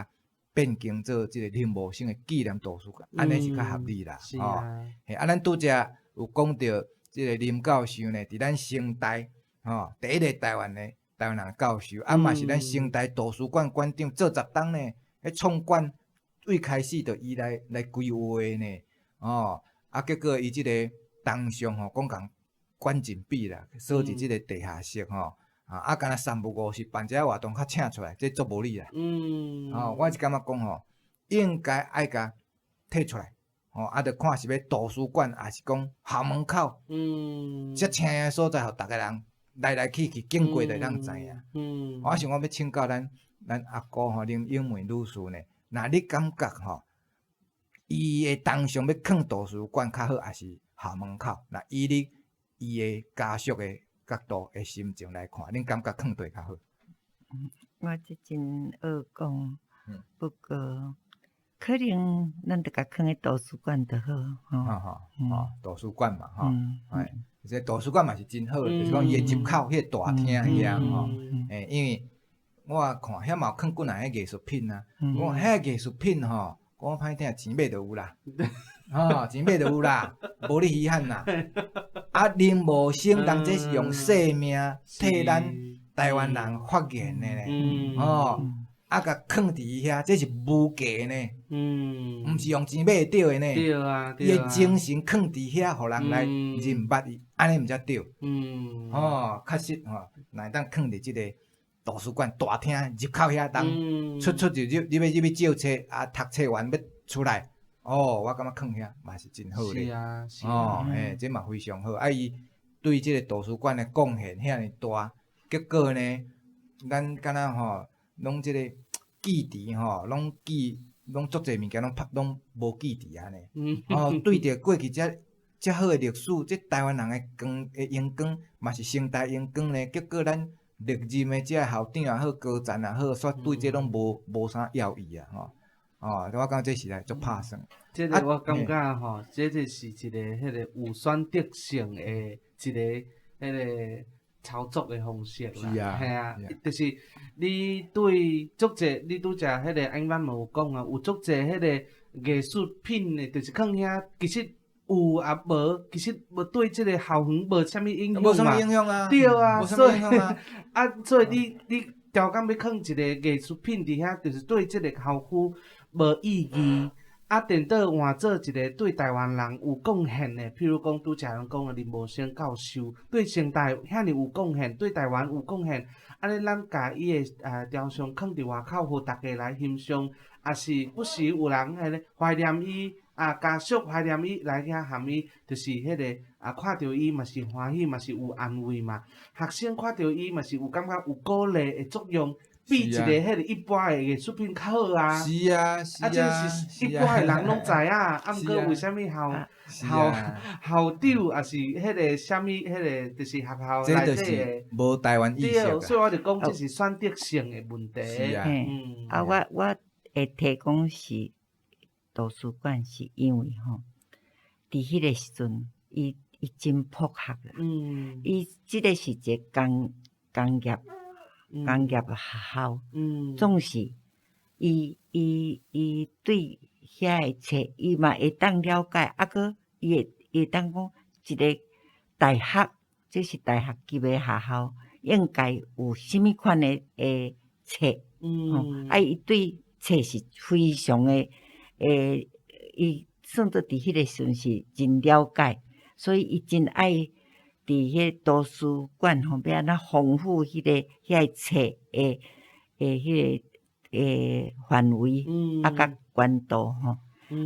Speaker 1: 變更做這个林茂生的紀念圖書館，按呢是較合理啦。哦，嘿，啊，咱拄則有講著這个林教授呢，佇咱成大吼，第一个台灣的台灣人教授，啊嘛是咱成大圖書館館長做十冬呢，彼創館對開始就伊來規劃呢，哦，啊，結果伊這个銅像吼，講共關禁閉啦，鎖佇這个地下室吼，啊，敢若三不五時辦一下活動，較請出來，這足無理啦。哦，我是感覺講吼，應該愛共提出來，吼，啊，著看是欲圖書館，抑是講校門口，遮青的所在，予逐个人來來去去經過就會當知影。我想講欲請教咱阿姑吼，林英梅女士呢，若你感覺吼，伊的銅像欲囥圖書館較好，抑是校門口？若以你伊的家屬的角度的心情來看，恁感覺囥佗較好？
Speaker 4: 我這真惡講，不過可能咱著共囥佇圖書館就好，
Speaker 1: 吼。吼，圖書館嘛，吼，哎，這圖書館嘛是真好，就是講伊的入口彼個大廳遐吼，欸，因為我看遐嘛有囥幾若个藝術品啊，我講彼藝術品吼，講歹聽，錢買就有啦，吼，錢買就有啦，無你稀罕啦。啊，林茂生人這是用生命替咱台灣人發言的呢，吼，啊，共囥佇伊遐，這是無價呢，毋是用錢買會著的呢。
Speaker 3: 對啊，
Speaker 1: 伊的精神囥佇遐，予人來認捌伊，按呢毋才對。吼，確實吼，若會當囥佇這个圖書館大廳入口遐，人出出入入，入去借冊啊，讀冊完欲出來，哦，我感覺囥遐嘛是真好咧。
Speaker 3: 是啊，是啊。
Speaker 1: 哦，嘿，這嘛非常好。啊，伊對這个圖書館的貢獻遐爾大，結果呢，咱敢若吼，攏這个記佇吼，攏記，攏足濟物件攏拍，攏無記佇按呢。哦，對著過去遮遮好的歷史，這台灣人的光的榮光，嘛是成大榮光呢。結果咱歷任的這校長也好，高層也好，煞對這攏無啥要意啊，吼。哦，我感覺這實在足拍算。
Speaker 3: 這个我感覺吼，這就是一个彼个有選擇性的一个彼个操作的方式啦。
Speaker 1: 是啊。
Speaker 3: 嘿啊，就是你對足濟，你拄才彼個安曼嘛有講啊，有足濟彼個藝術品的，就是囥遐，其實有抑無，其實無對這個校園無啥物影
Speaker 1: 無啥
Speaker 3: 響嘛。
Speaker 1: 物影響啊。
Speaker 3: 對啊，
Speaker 1: 無啥
Speaker 3: 所以
Speaker 1: 物影響啊。
Speaker 3: 啊，所以你刁工欲囥一個藝術品佇遐，就是對這個校區無意義。啊，顛倒換做一個對台灣人有貢獻的，譬如講拄才人講的林茂生教授，對成大遐爾有貢獻，對台灣有貢獻，按呢咱共伊的雕像囥佇外口，予大家來欣賞，抑是不時有人彼个懷念伊，啊，家屬懷念伊來遐含伊，就是彼个啊，看著伊嘛是歡喜，嘛是有安慰嘛。學生看著伊嘛是有感覺有鼓勵的作用，比一個彼個一般的藝術品較好啊。啊，這是一般的人攏知影，啊，毋過為啥物校校校長抑是彼個啥物彼個，就是學校內底的，
Speaker 1: 無台灣意識。
Speaker 3: 對，所以我就講這是選擇性的問題。
Speaker 1: 是啊。
Speaker 4: 啊，我會提講是圖書館，是因為吼，佇彼個時陣，伊真博學啦。伊這個是一個工業學校，總是伊對遐个冊，伊嘛會當了解，啊，閣伊會當講一個大學，這是大學級的學校，應該有啥物款的冊，啊，伊對冊是非常的，伊算做佇彼個時陣是真了解，所以伊真愛佇彼個圖書館吼，欲按怎豐富彼個遐個冊的彼個範圍，啊，佮懸度吼，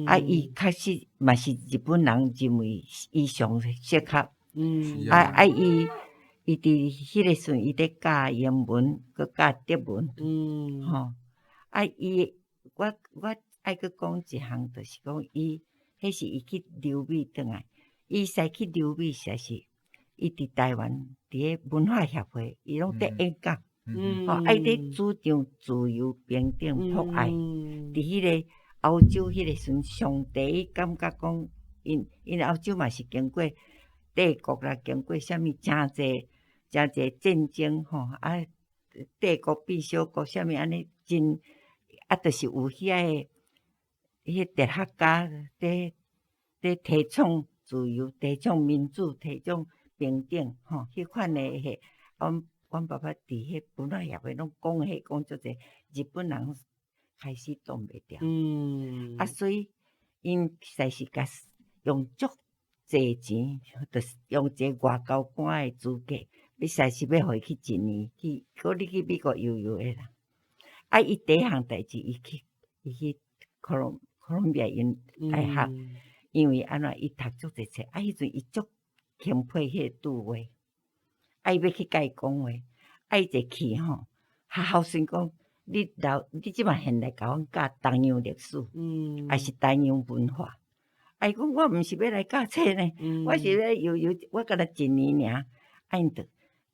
Speaker 4: 啊，伊確實嘛是日本人認為伊上適合，啊啊，伊佇彼個時陣，伊咧教英文，閣教德文，吼，啊，伊我愛閣講一項，就是講伊，彼是伊去留美轉來，伊使去留美實在是，伊佇台灣佇个文化協會，伊攏佇演講，吼，啊，伊咧主張自由、平等、博愛，佇彼個歐洲彼個時陣，上第一感覺講，𪜶歐洲嘛是經過帝國啦，經過啥物誠濟誠濟戰爭吼，啊，帝國變小國，啥物按呢真，啊，就是有遐个彼哲學家佇提倡自由、提倡民主、提倡平等，吼，彼款的彼，阮爸爸佇彼文化協會攏講彼講足濟，日本人開始擋袂牢。啊，所以𪜶實在是共用足濟錢，就是用一個外交官的資格，欲實在是欲予伊去一年去，閣你去美國悠悠的啦。啊，伊第一項代誌，伊去哥倫比亞大學，因為按怎伊讀足濟冊，啊，彼陣伊足欽佩彼個杜威，啊，伊欲去共伊講話，啊，伊一去吼，學校先講，你留你這擺現來共阮教東洋歷史，抑是東洋文化。啊，伊講我毋是欲來教冊呢，我是欲悠悠，我敢若一年爾。啊，𪜶就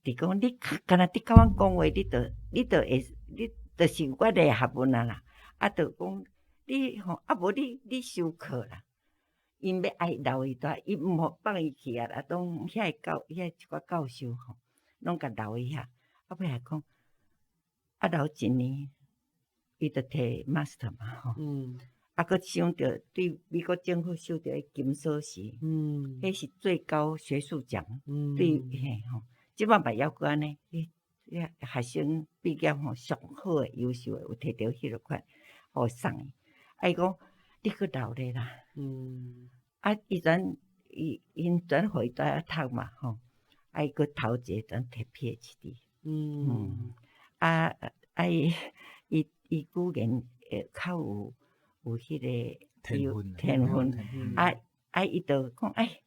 Speaker 4: 佇講你敢若佇共阮講話，你就會，你就是阮的學問啊啦。啊，就講你吼，啊無你修課啦。𪜶欲愛留伊蹛，伊毋予放伊去啊，啊，當遐个教遐一寡教授吼，攏共留伊遐。啊，尾仔講，啊留一年，伊就提 master 嘛吼。啊，閣想著對美國政府收著彼金鎖匙，彼是最高學術獎，對嘿吼。這擺嘛猶閣按呢，彼學生畢業吼，上好的、優秀的有提著彼落款，予送伊。啊，伊講你閣留咧啦。啊，伊陣伊𪜶轉予伊蹛遐讀嘛吼，啊，伊閣頭一个轉提 PhD。啊啊！伊語言會較有彼個
Speaker 1: 天分，
Speaker 4: 天分。啊啊！伊就講，哎，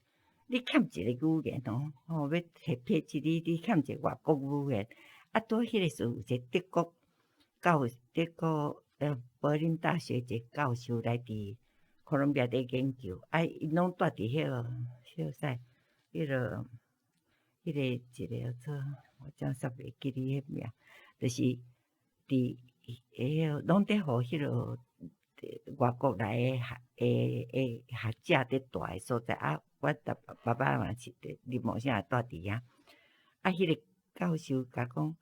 Speaker 4: 你欠一个語言哦，吼，欲提 PhD，你欠一個外國語言。啊，拄彼個時陣有一個德國柏林大學一個教授來佇哥倫比亞佇研究，啊，𪜶攏蹛佇彼個啥，彼個一個叫做，我真煞袂記得彼名，就是佇彼個攏佇予彼個外國來的學者佇蹛的所在，啊，阮爸爸嘛是佇林茂生也蹛佇遐，啊，彼個教授共講，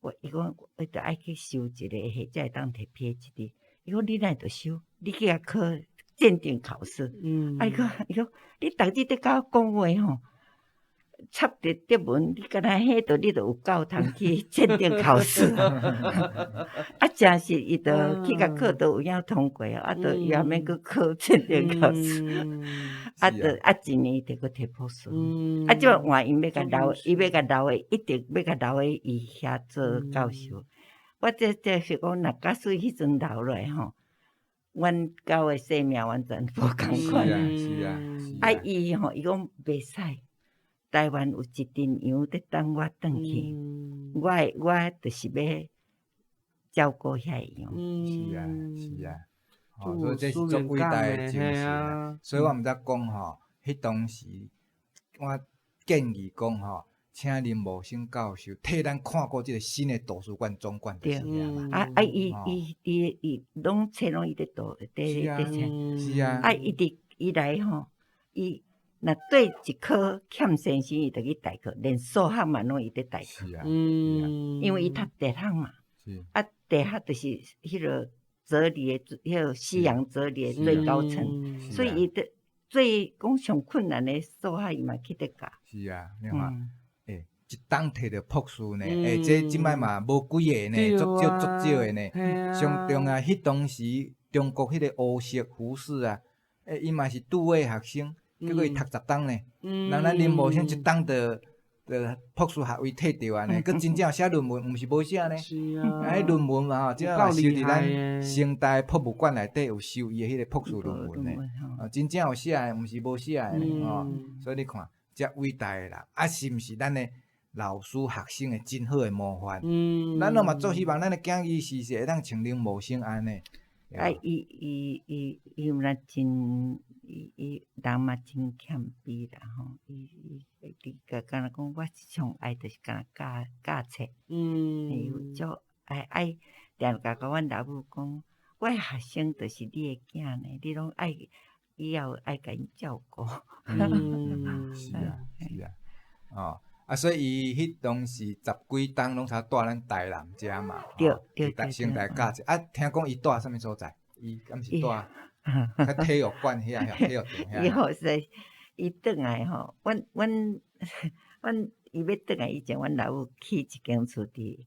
Speaker 4: 我伊講我著愛去修一个，彼才會當提 PhD。伊講你哪會著修？你去共考鑑定考試。啊，伊講伊講你逐日佇共我講話吼，插佇德文，你敢若彼度你就有夠通去鑑定考試。啊，誠實伊就去共考，都有影通過啊，就伊也免閣考鑑定考試。啊，就啊，一年就閣提博士。啊，這換𪜶欲共留，伊欲共留的，一定欲共留佇伊遐做教授。我這是講，若假使彼陣留落來吼，阮狗的生命完全無仝款。
Speaker 1: 是啊，是啊。
Speaker 4: 啊，伊吼，伊講袂使。台灣有一陣羊佇等我轉去，我就是欲照顧遐个羊。
Speaker 1: 是啊，是啊，所以這是足偉大的精神啊。所以我毋才講吼，彼當時我建議講吼，請林茂生教授替咱看顧這个新的圖書館總館。
Speaker 4: 對，啊啊，伊伊伊伊攏冊攏伊佇度，佇佇冊。
Speaker 1: 是啊。
Speaker 4: 啊，伊佇伊來吼，伊若對一科欠先生，伊就去代課，連數學嘛攏伊佇代課。
Speaker 1: 是啊。
Speaker 4: 因為伊讀哲學嘛。啊，哲學就是彼个哲理的，彼个西洋哲理的最高層，所以伊的最講上困難的數學，伊嘛去佇教。
Speaker 1: 是啊，你看，一冬提著博士呢，這這擺嘛無幾个呢，足少足少的呢。上重要，彼當時中國彼个胡適胡適啊，伊嘛是駐外學生，結果伊讀10冬呢。人咱林茂生一冬就博士學位提著啊呢，閣真正寫論文，毋是無寫呢。
Speaker 3: 是啊。
Speaker 1: 啊，彼論文嘛吼，這嘛收佇咱成大博物館內底有收伊的彼個博士論文呢。啊，真正有寫的，毋是無寫的呢。吼，所以你看，遮偉大的人，啊，是毋是咱的老師學生的真好的模範？咱攏嘛足希望咱的囝兒是會當像林茂生按呢。
Speaker 4: 啊，伊伊伊伊有若真，伊伊人嘛真謙卑啦吼，伊伊伊甲敢若講，我上愛就是敢若教教冊，伊有足愛愛，定定共阮老母講，我的學生就是你的囝呢，你攏愛以後愛共𪜶照顧。
Speaker 1: 是啊，是啊，哦，啊，所以伊彼當時十幾冬攏才蹛咱台南遮嘛，
Speaker 4: 對對。
Speaker 1: 成大教冊，啊，聽講伊蹛啥物所在？伊敢是蹛較體育館遐，體育場遐。
Speaker 4: 伊吼是，伊轉來吼，阮阮阮伊欲轉來以前，阮老母起一間厝佇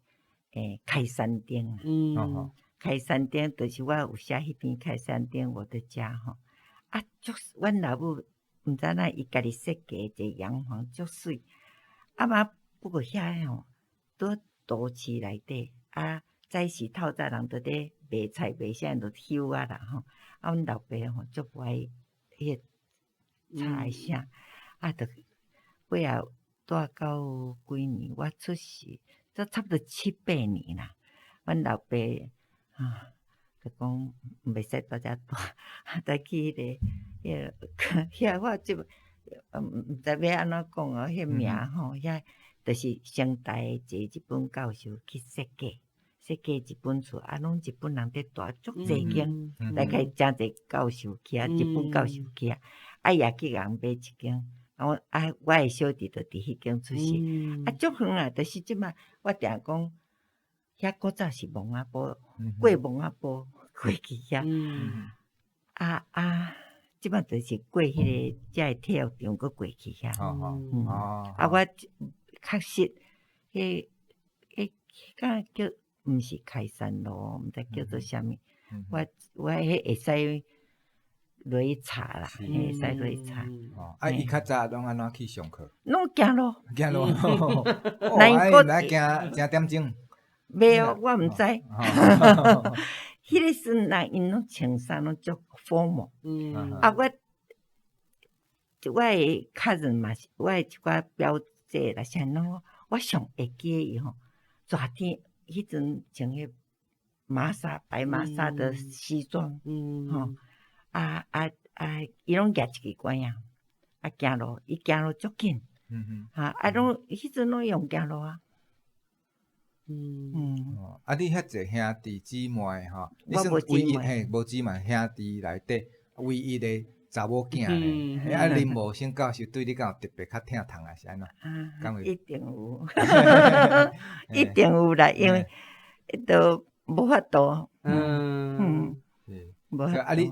Speaker 4: 開山頂啊。開山頂就是我有寫彼篇開山頂我的家吼。啊，足阮老母毋知影伊家己設計一個洋房足媠。啊嘛，不過遐吼，佇都市內底，啊，早時透早人都佇賣菜賣啥就休啊啦吼。啊，阮老爸吼足無愛彼个吵的聲，啊，就尾後蹛到幾年，我出世，這差不多七八年啦。阮老爸啊，就講袂使佇遮蹛，再去彼个彼个遐我這毋知欲按怎講哦，彼名吼，遐就是成大的一个日本教授去設計，設計日本厝，啊，攏日本人佇蹛足濟間，大概誠濟教授去啊，日本教授去啊，啊，伊也去共買一間，啊，我啊，我的小弟就佇彼間出世，啊，足遠啊，就是這擺我定講，遐古早是墓仔埔，過墓仔埔過去遐，啊啊。這擺就是過彼个遮个體育場，閣過去遐。啊，我確實，彼彼敢叫毋是開山路，毋知叫做啥物。我彼會使落去查啦，會使落去查。
Speaker 1: 啊，伊較早攏按怎去上課？
Speaker 4: 攏行路。
Speaker 1: 行路。哦，啊，伊毋知行誠點鐘？
Speaker 4: 袂哦，我毋知。彼个時陣人𪜶攏穿衫攏足 formal。啊，我我的 cousin 嘛是，我的一寡表姐啦，啥攏我上會記得伊吼，熱天彼陣穿彼麻紗白麻紗的西裝，吼，啊啊啊，伊攏舉一支拐仔，啊行路，伊行路足緊，哈，啊攏彼陣攏用行路啊。
Speaker 1: 哦，啊，你遐濟兄弟姊妹吼，你算唯一嘿，無姊妹兄弟內底唯一的查某囝呢。啊，林茂生教授對你敢有特別較疼痛，還是按怎？
Speaker 4: 啊，一定有，一定有啦，因為都無法度。
Speaker 1: 無。啊，你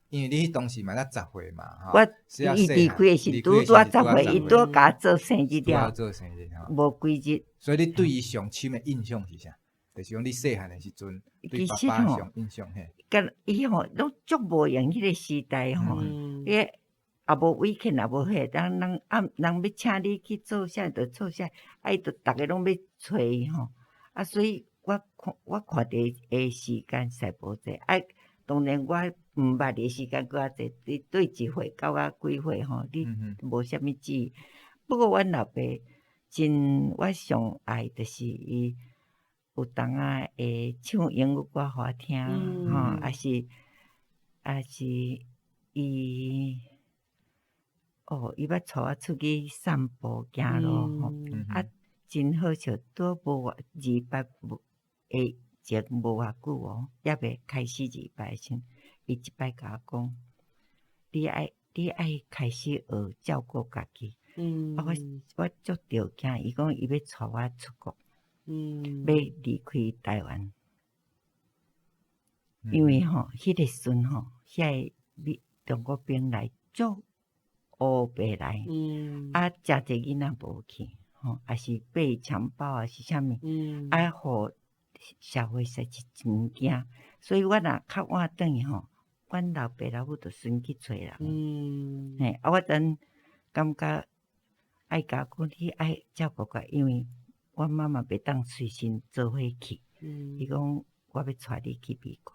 Speaker 1: 因為你當時嘛才十歲嘛，
Speaker 4: 吼。我伊離開的時拄拄仔十歲，伊拄仔共我做生日了，
Speaker 1: 做生日吼，
Speaker 4: 無幾日。
Speaker 1: 所以你對伊上深的印象是啥？就是講你細漢的時陣，對爸爸上印象嘿。
Speaker 4: 佮伊吼攏足無閒彼個時代吼，伊也無微信也無彼，人人啊人欲請你去做啥就做啥，啊伊就逐个攏欲揣伊吼，啊所以我看著的時間實在無濟，啊當然我毋捌的時間閣較濟，對對一歲到啊幾歲吼，你無啥物記憶。不過阮老爸真我上愛就是伊。有當仔會唱英語歌予我聽，吼，抑是伊，哦，伊捌帶我出去散步行路，吼，啊，真好笑，拄無偌二拜無下前無偌久哦，猶未開始二拜時，伊一擺共我講，你愛開始學照顧家己，啊，我足著驚，伊講伊欲帶我出國。欲離開台灣，因為吼，彼個時陣吼，遐个美中國兵來足烏白來，啊，誠濟囡仔無去，吼，抑是被強暴，抑是啥物，啊，予社會實在是真驚，所以我若較晚轉去吼，阮老爸老母就先去揣人，嘿，啊，我陣感覺愛共我講，你愛照顧家，因為阮媽媽袂當隨身做伙去，伊講我欲帶你去美國。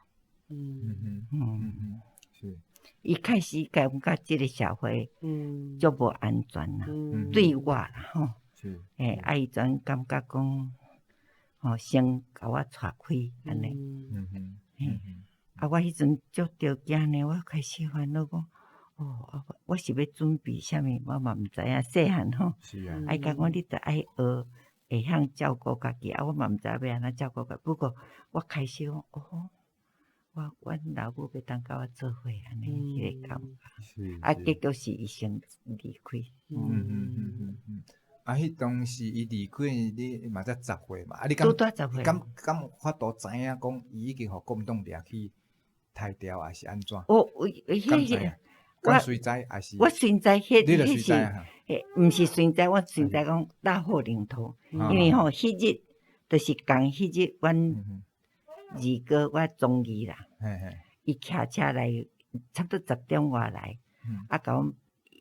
Speaker 1: 是。
Speaker 4: 伊開始感覺這個社會足無安全啦，對我啦吼。嘿，啊，伊陣感覺講，吼，先共我帶開按呢。嘿，啊，我彼陣足著驚呢，我開始煩惱講，哦，啊，我是欲準備啥物，我嘛毋知影，細漢吼。啊，伊共講你著愛學。會曉照顧家己，啊，我嘛毋知欲按怎照顧家己。不過我開始講，哦，我阮老母欲當佮我做伙按呢，彼個感覺。啊，結果是伊先離開。
Speaker 1: 啊，彼當時伊離開，你嘛才十歲嘛？啊，你敢敢有法度知影講，伊已經予國民黨掠去台調，抑是按怎？
Speaker 4: 我我彼個，
Speaker 1: 我隨知，抑是
Speaker 4: 我隨知，彼
Speaker 1: 彼是。
Speaker 4: 欸，毋是隨知，我隨知講大禍臨頭，因為吼，彼日就是仝彼日，阮二哥我中二啦，伊騎車來，差不多10點外來，啊，共阮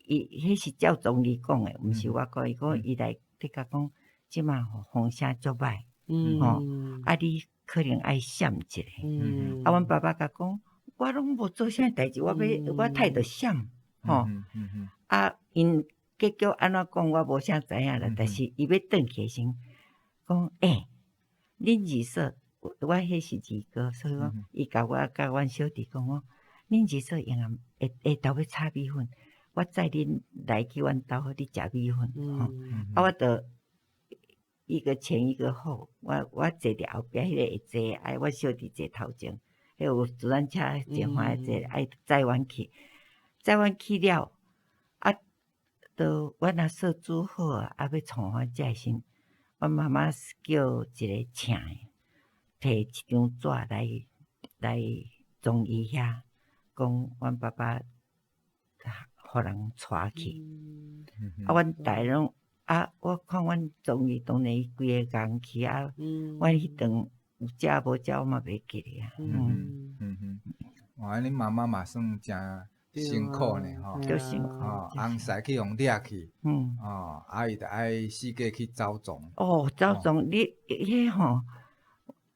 Speaker 4: 伊彼是照中二講的，毋是我講，伊講伊來的確講，這馬吼風聲足歹，吼，啊你可能愛閃一下，啊，阮爸爸共講，我攏無做啥代誌，我欲我態度閃，吼，啊，𪜶結局按怎講，我無啥知影啦。但是伊欲轉去時，講欸，恁二嫂，我彼是二哥，所以講伊共我佮阮小弟講講，恁二嫂閒暗下下晝欲炒米粉，我載恁來去阮兜，予你食米粉。吼，啊，我就一個前一個後，我坐佇後壁，彼個會坐，啊，阮小弟坐頭前，彼有遊覽車前方坐，啊，載阮去，載阮去了。都阮阿嫂煮好啊，啊欲創阮食的時，阮媽媽叫一个請的，提一張紙來來中醫遐，講阮爸爸予人帶去。啊，阮逐个攏啊，我看阮中醫當然伊規个仝去啊，阮彼頓有食無食，我嘛袂記得啊。
Speaker 1: 哇，恁媽媽嘛算誠辛苦呢，吼，
Speaker 4: 足辛苦，
Speaker 1: 吼，翁婿去予掠去，哦，啊，伊就愛四界去走傱。
Speaker 4: 哦，走傱，你彼吼，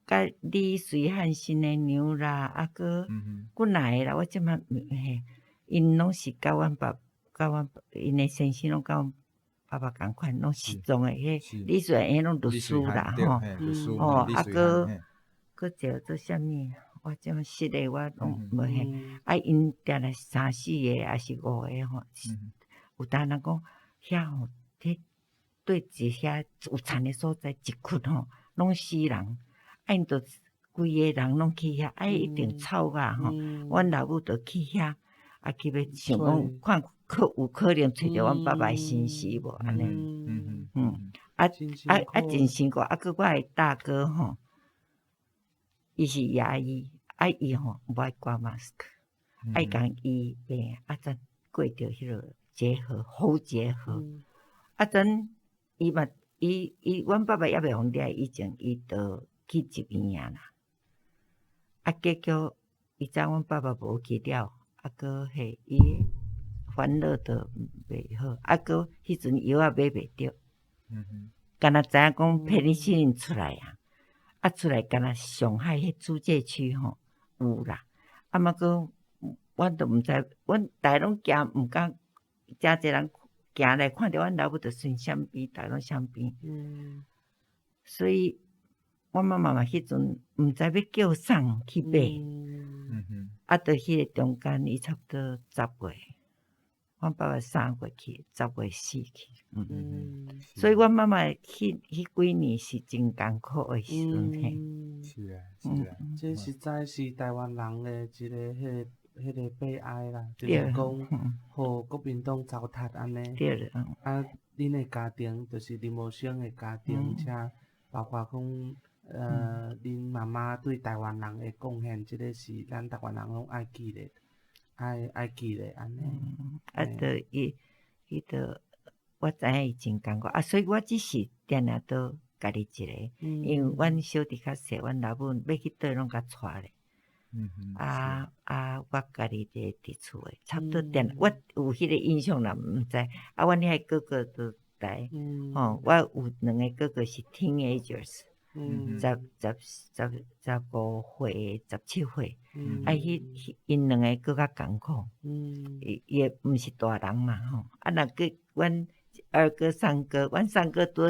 Speaker 4: 佮李隨漢新的娘啦，啊，閣幾若个啦，我這擺嘿，𪜶攏是佮阮爸，佮阮𪜶的先生攏佮阮爸爸仝款，攏失蹤的。彼李隨漢彼攏律師啦，吼，哦，啊，閣閣一個做啥物？我這擺失的我攏無嘿，啊，𪜶定定三四個抑是五個吼，有當人講遐吼，彼對一遐有田的所在一窟吼，攏死人，啊，𪜶就規个人攏去遐，啊，一定臭甲吼，阮老母就去遐，啊去欲想講看可有可能揣著阮爸爸的身屍無按呢？啊啊啊，真辛苦！啊，閣我的大哥吼，伊是牙醫，啊伊吼無愛掛 mask，愛共醫病，啊才過著彼个結核，喉結核，啊陣伊嘛，伊伊阮爸爸猶未予掠以前，伊就去入院啊啦。啊，結果伊知阮爸爸無去了，啊，閣彼伊煩惱都袂好，啊，閣彼陣藥仔買袂著，敢若知影講盤尼西林出來啊，啊出來敢若上海彼租界區吼有啦，啊毋過阮都毋知，阮逐家攏驚，毋敢，誠濟人行來看著阮老母就先閃邊，逐家攏閃邊。所以，阮媽媽嘛彼陣毋知欲叫啥去買，啊，佇彼个中間，伊差不多10月，阮爸爸3月去，10月死去。所以阮媽媽彼幾年是真艱苦的時陣嘿。
Speaker 1: 是啊，是啊。
Speaker 3: 這實在是台灣人的一个彼个悲哀啦，就是講，予國民黨糟蹋按呢。啊，恁的家庭就是林無生的家庭，且包括講，恁媽媽對台灣人的貢獻，這个是咱台灣人攏愛記得，愛記得按呢。
Speaker 4: 啊，著伊，伊著我知影伊真艱苦，啊，所以我只是定定都家己一个，因為阮小弟較細，阮老母欲去佗攏共帶咧。啊啊！我家己一個佇厝的，差不多定我有彼个印象啦，毋知。啊，阮遐哥哥都來，吼，我有兩个哥哥是 teenagers，十15歲、17歲，啊，彼𪜶兩个閣較艱苦，伊伊毋是大人嘛，吼。啊，若閣阮二哥、三哥，阮三哥拄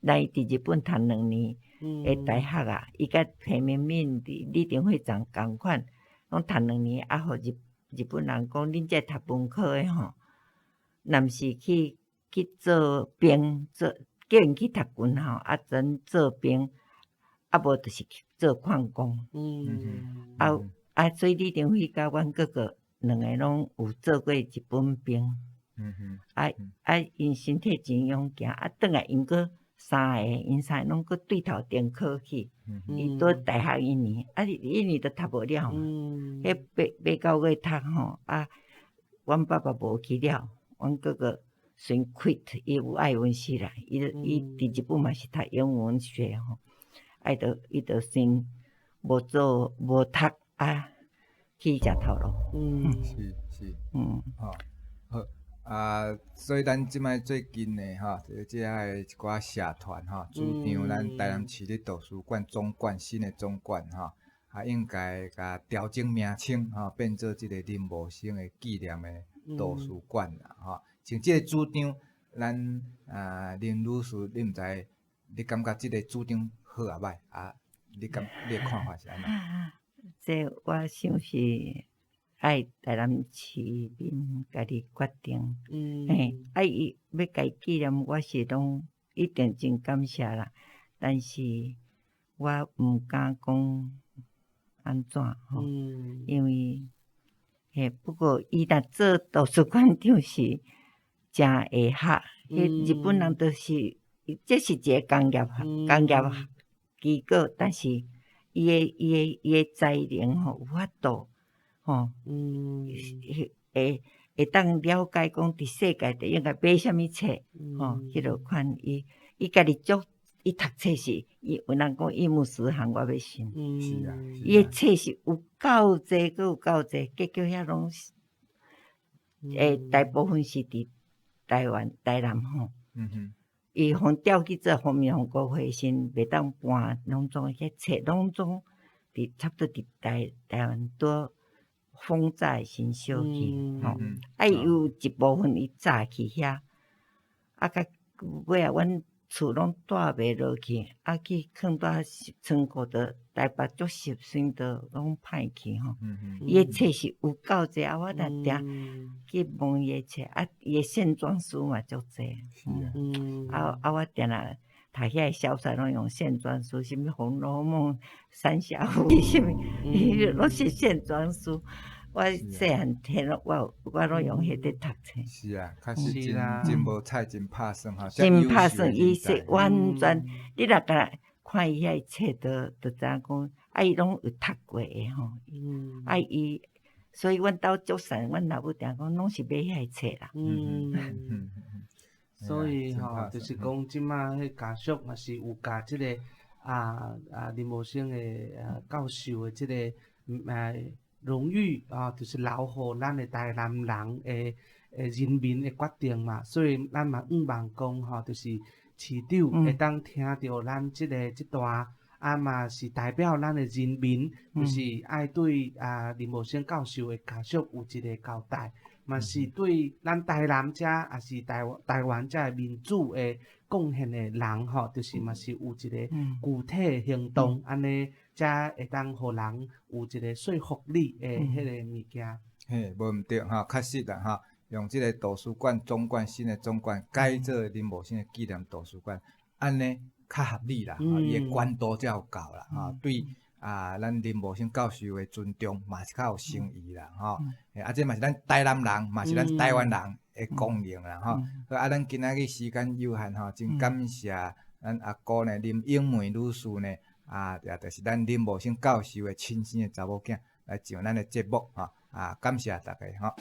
Speaker 4: 來佇日本讀2年的大學啊，伊佮彭明敏、李登輝長仝款，攏讀兩年，啊，予日本人講，恁這讀文科的吼，若毋是去做兵，做叫𪜶去讀軍校，啊，轉做兵，啊無就是去做礦工。啊啊，所以李登輝佮阮哥哥兩个攏有做過日本兵。啊啊，𪜶身體真勇健，啊，轉來𪜶閣三个，𪜶三个攏閣對頭重考去，伊拄大學一年，啊，一年都讀無了嘛。彼8、9月讀吼，啊，阮爸爸無去了，阮哥哥先 quit，伊有愛文系啦，伊伊佇日本嘛是讀英文學吼，啊，伊就先無做無讀啊，去食頭路。
Speaker 1: 是是，吼，好。啊，所以咱這擺最近的吼，這个一寡社團吼，主張咱台南市立圖書館總館新的總館吼，啊，應該共調整名稱吼，變做這个林無生的紀念的圖書館啦吼。像這个主張，咱啊林女士，你毋知你感覺這个主張好抑歹啊？你感你的看法是按怎？
Speaker 4: 這我想是愛台南市民家己決定。嘿，啊伊欲共伊紀念，我是攏一定真感謝啦。但是我毋敢講按怎吼，因為嘿，不過伊若做圖書館長是誠會合，彼日本人就是，這是一个工業機構，但是伊的才能吼有法度吼，會當了解講佇世界底應該買啥物冊，吼，彼落款伊伊家己足，伊讀冊是，伊有人講一目十行，我欲信。
Speaker 1: 是啊，
Speaker 4: 伊的冊是有夠濟，閣有夠濟，結果遐攏是，大部分是佇台灣、台南吼。伊予調去做方面國會時，袂當搬，攏總彼冊攏總佇差不多佇台灣拄風早的時小去吼。啊，伊有一部分伊早去遐，啊，甲尾仔阮厝攏住袂落去，啊，去囥佇倉庫的台北足濕，所都攏歹去吼。伊的冊是有夠濟，啊，我若定去問伊的冊，啊，伊的線裝書嘛足濟。啊啊，我定定讀遐个小說攏用線裝書，啥物《紅樓夢》、《三俠五義》啥物，攏是線裝書。我細漢聽攏我我攏用彼個讀冊。
Speaker 1: 是啊，確實真真無彩，真拍算吼。
Speaker 4: 真拍算，伊是完全，你若共看伊遐冊，就知影講，啊，伊攏有讀過的吼。啊伊，所以阮兜足善，阮老母定講，攏是買遐冊啦。
Speaker 3: 所以吼，就是講這馬彼家屬嘛是有共這個林謀生的教授的這個榮譽啊，就是留予咱的台南人的人民的決定嘛，所以咱嘛向望講吼，就是市長會當聽著咱這個這段，啊嘛是代表咱的人民，就是愛對林謀生教授的家屬有一個交代，嘛是對咱台南遮，也是台灣遮的民主的貢獻的人吼，就是嘛是有一個具體的行動，按呢才會當予人有一個說服力的彼個物件。
Speaker 1: 嘿，無毋對吼，確實啦吼，用這個圖書館總館新的總館改做林謀生的紀念圖書館，按呢較合理啦，伊的懸度才有夠啦，吼，對咱林謀生教授的尊重嘛是較有誠意啦，吼。啊，這嘛是咱台南人，嘛是咱台灣人的光榮啦，吼。好，啊，咱今仔日時間有限吼，真感謝咱阿姑呢林英梅女士呢，也就是咱林謀生教授的親生的查某囝來上咱的節目，吼，啊，感謝大家，吼。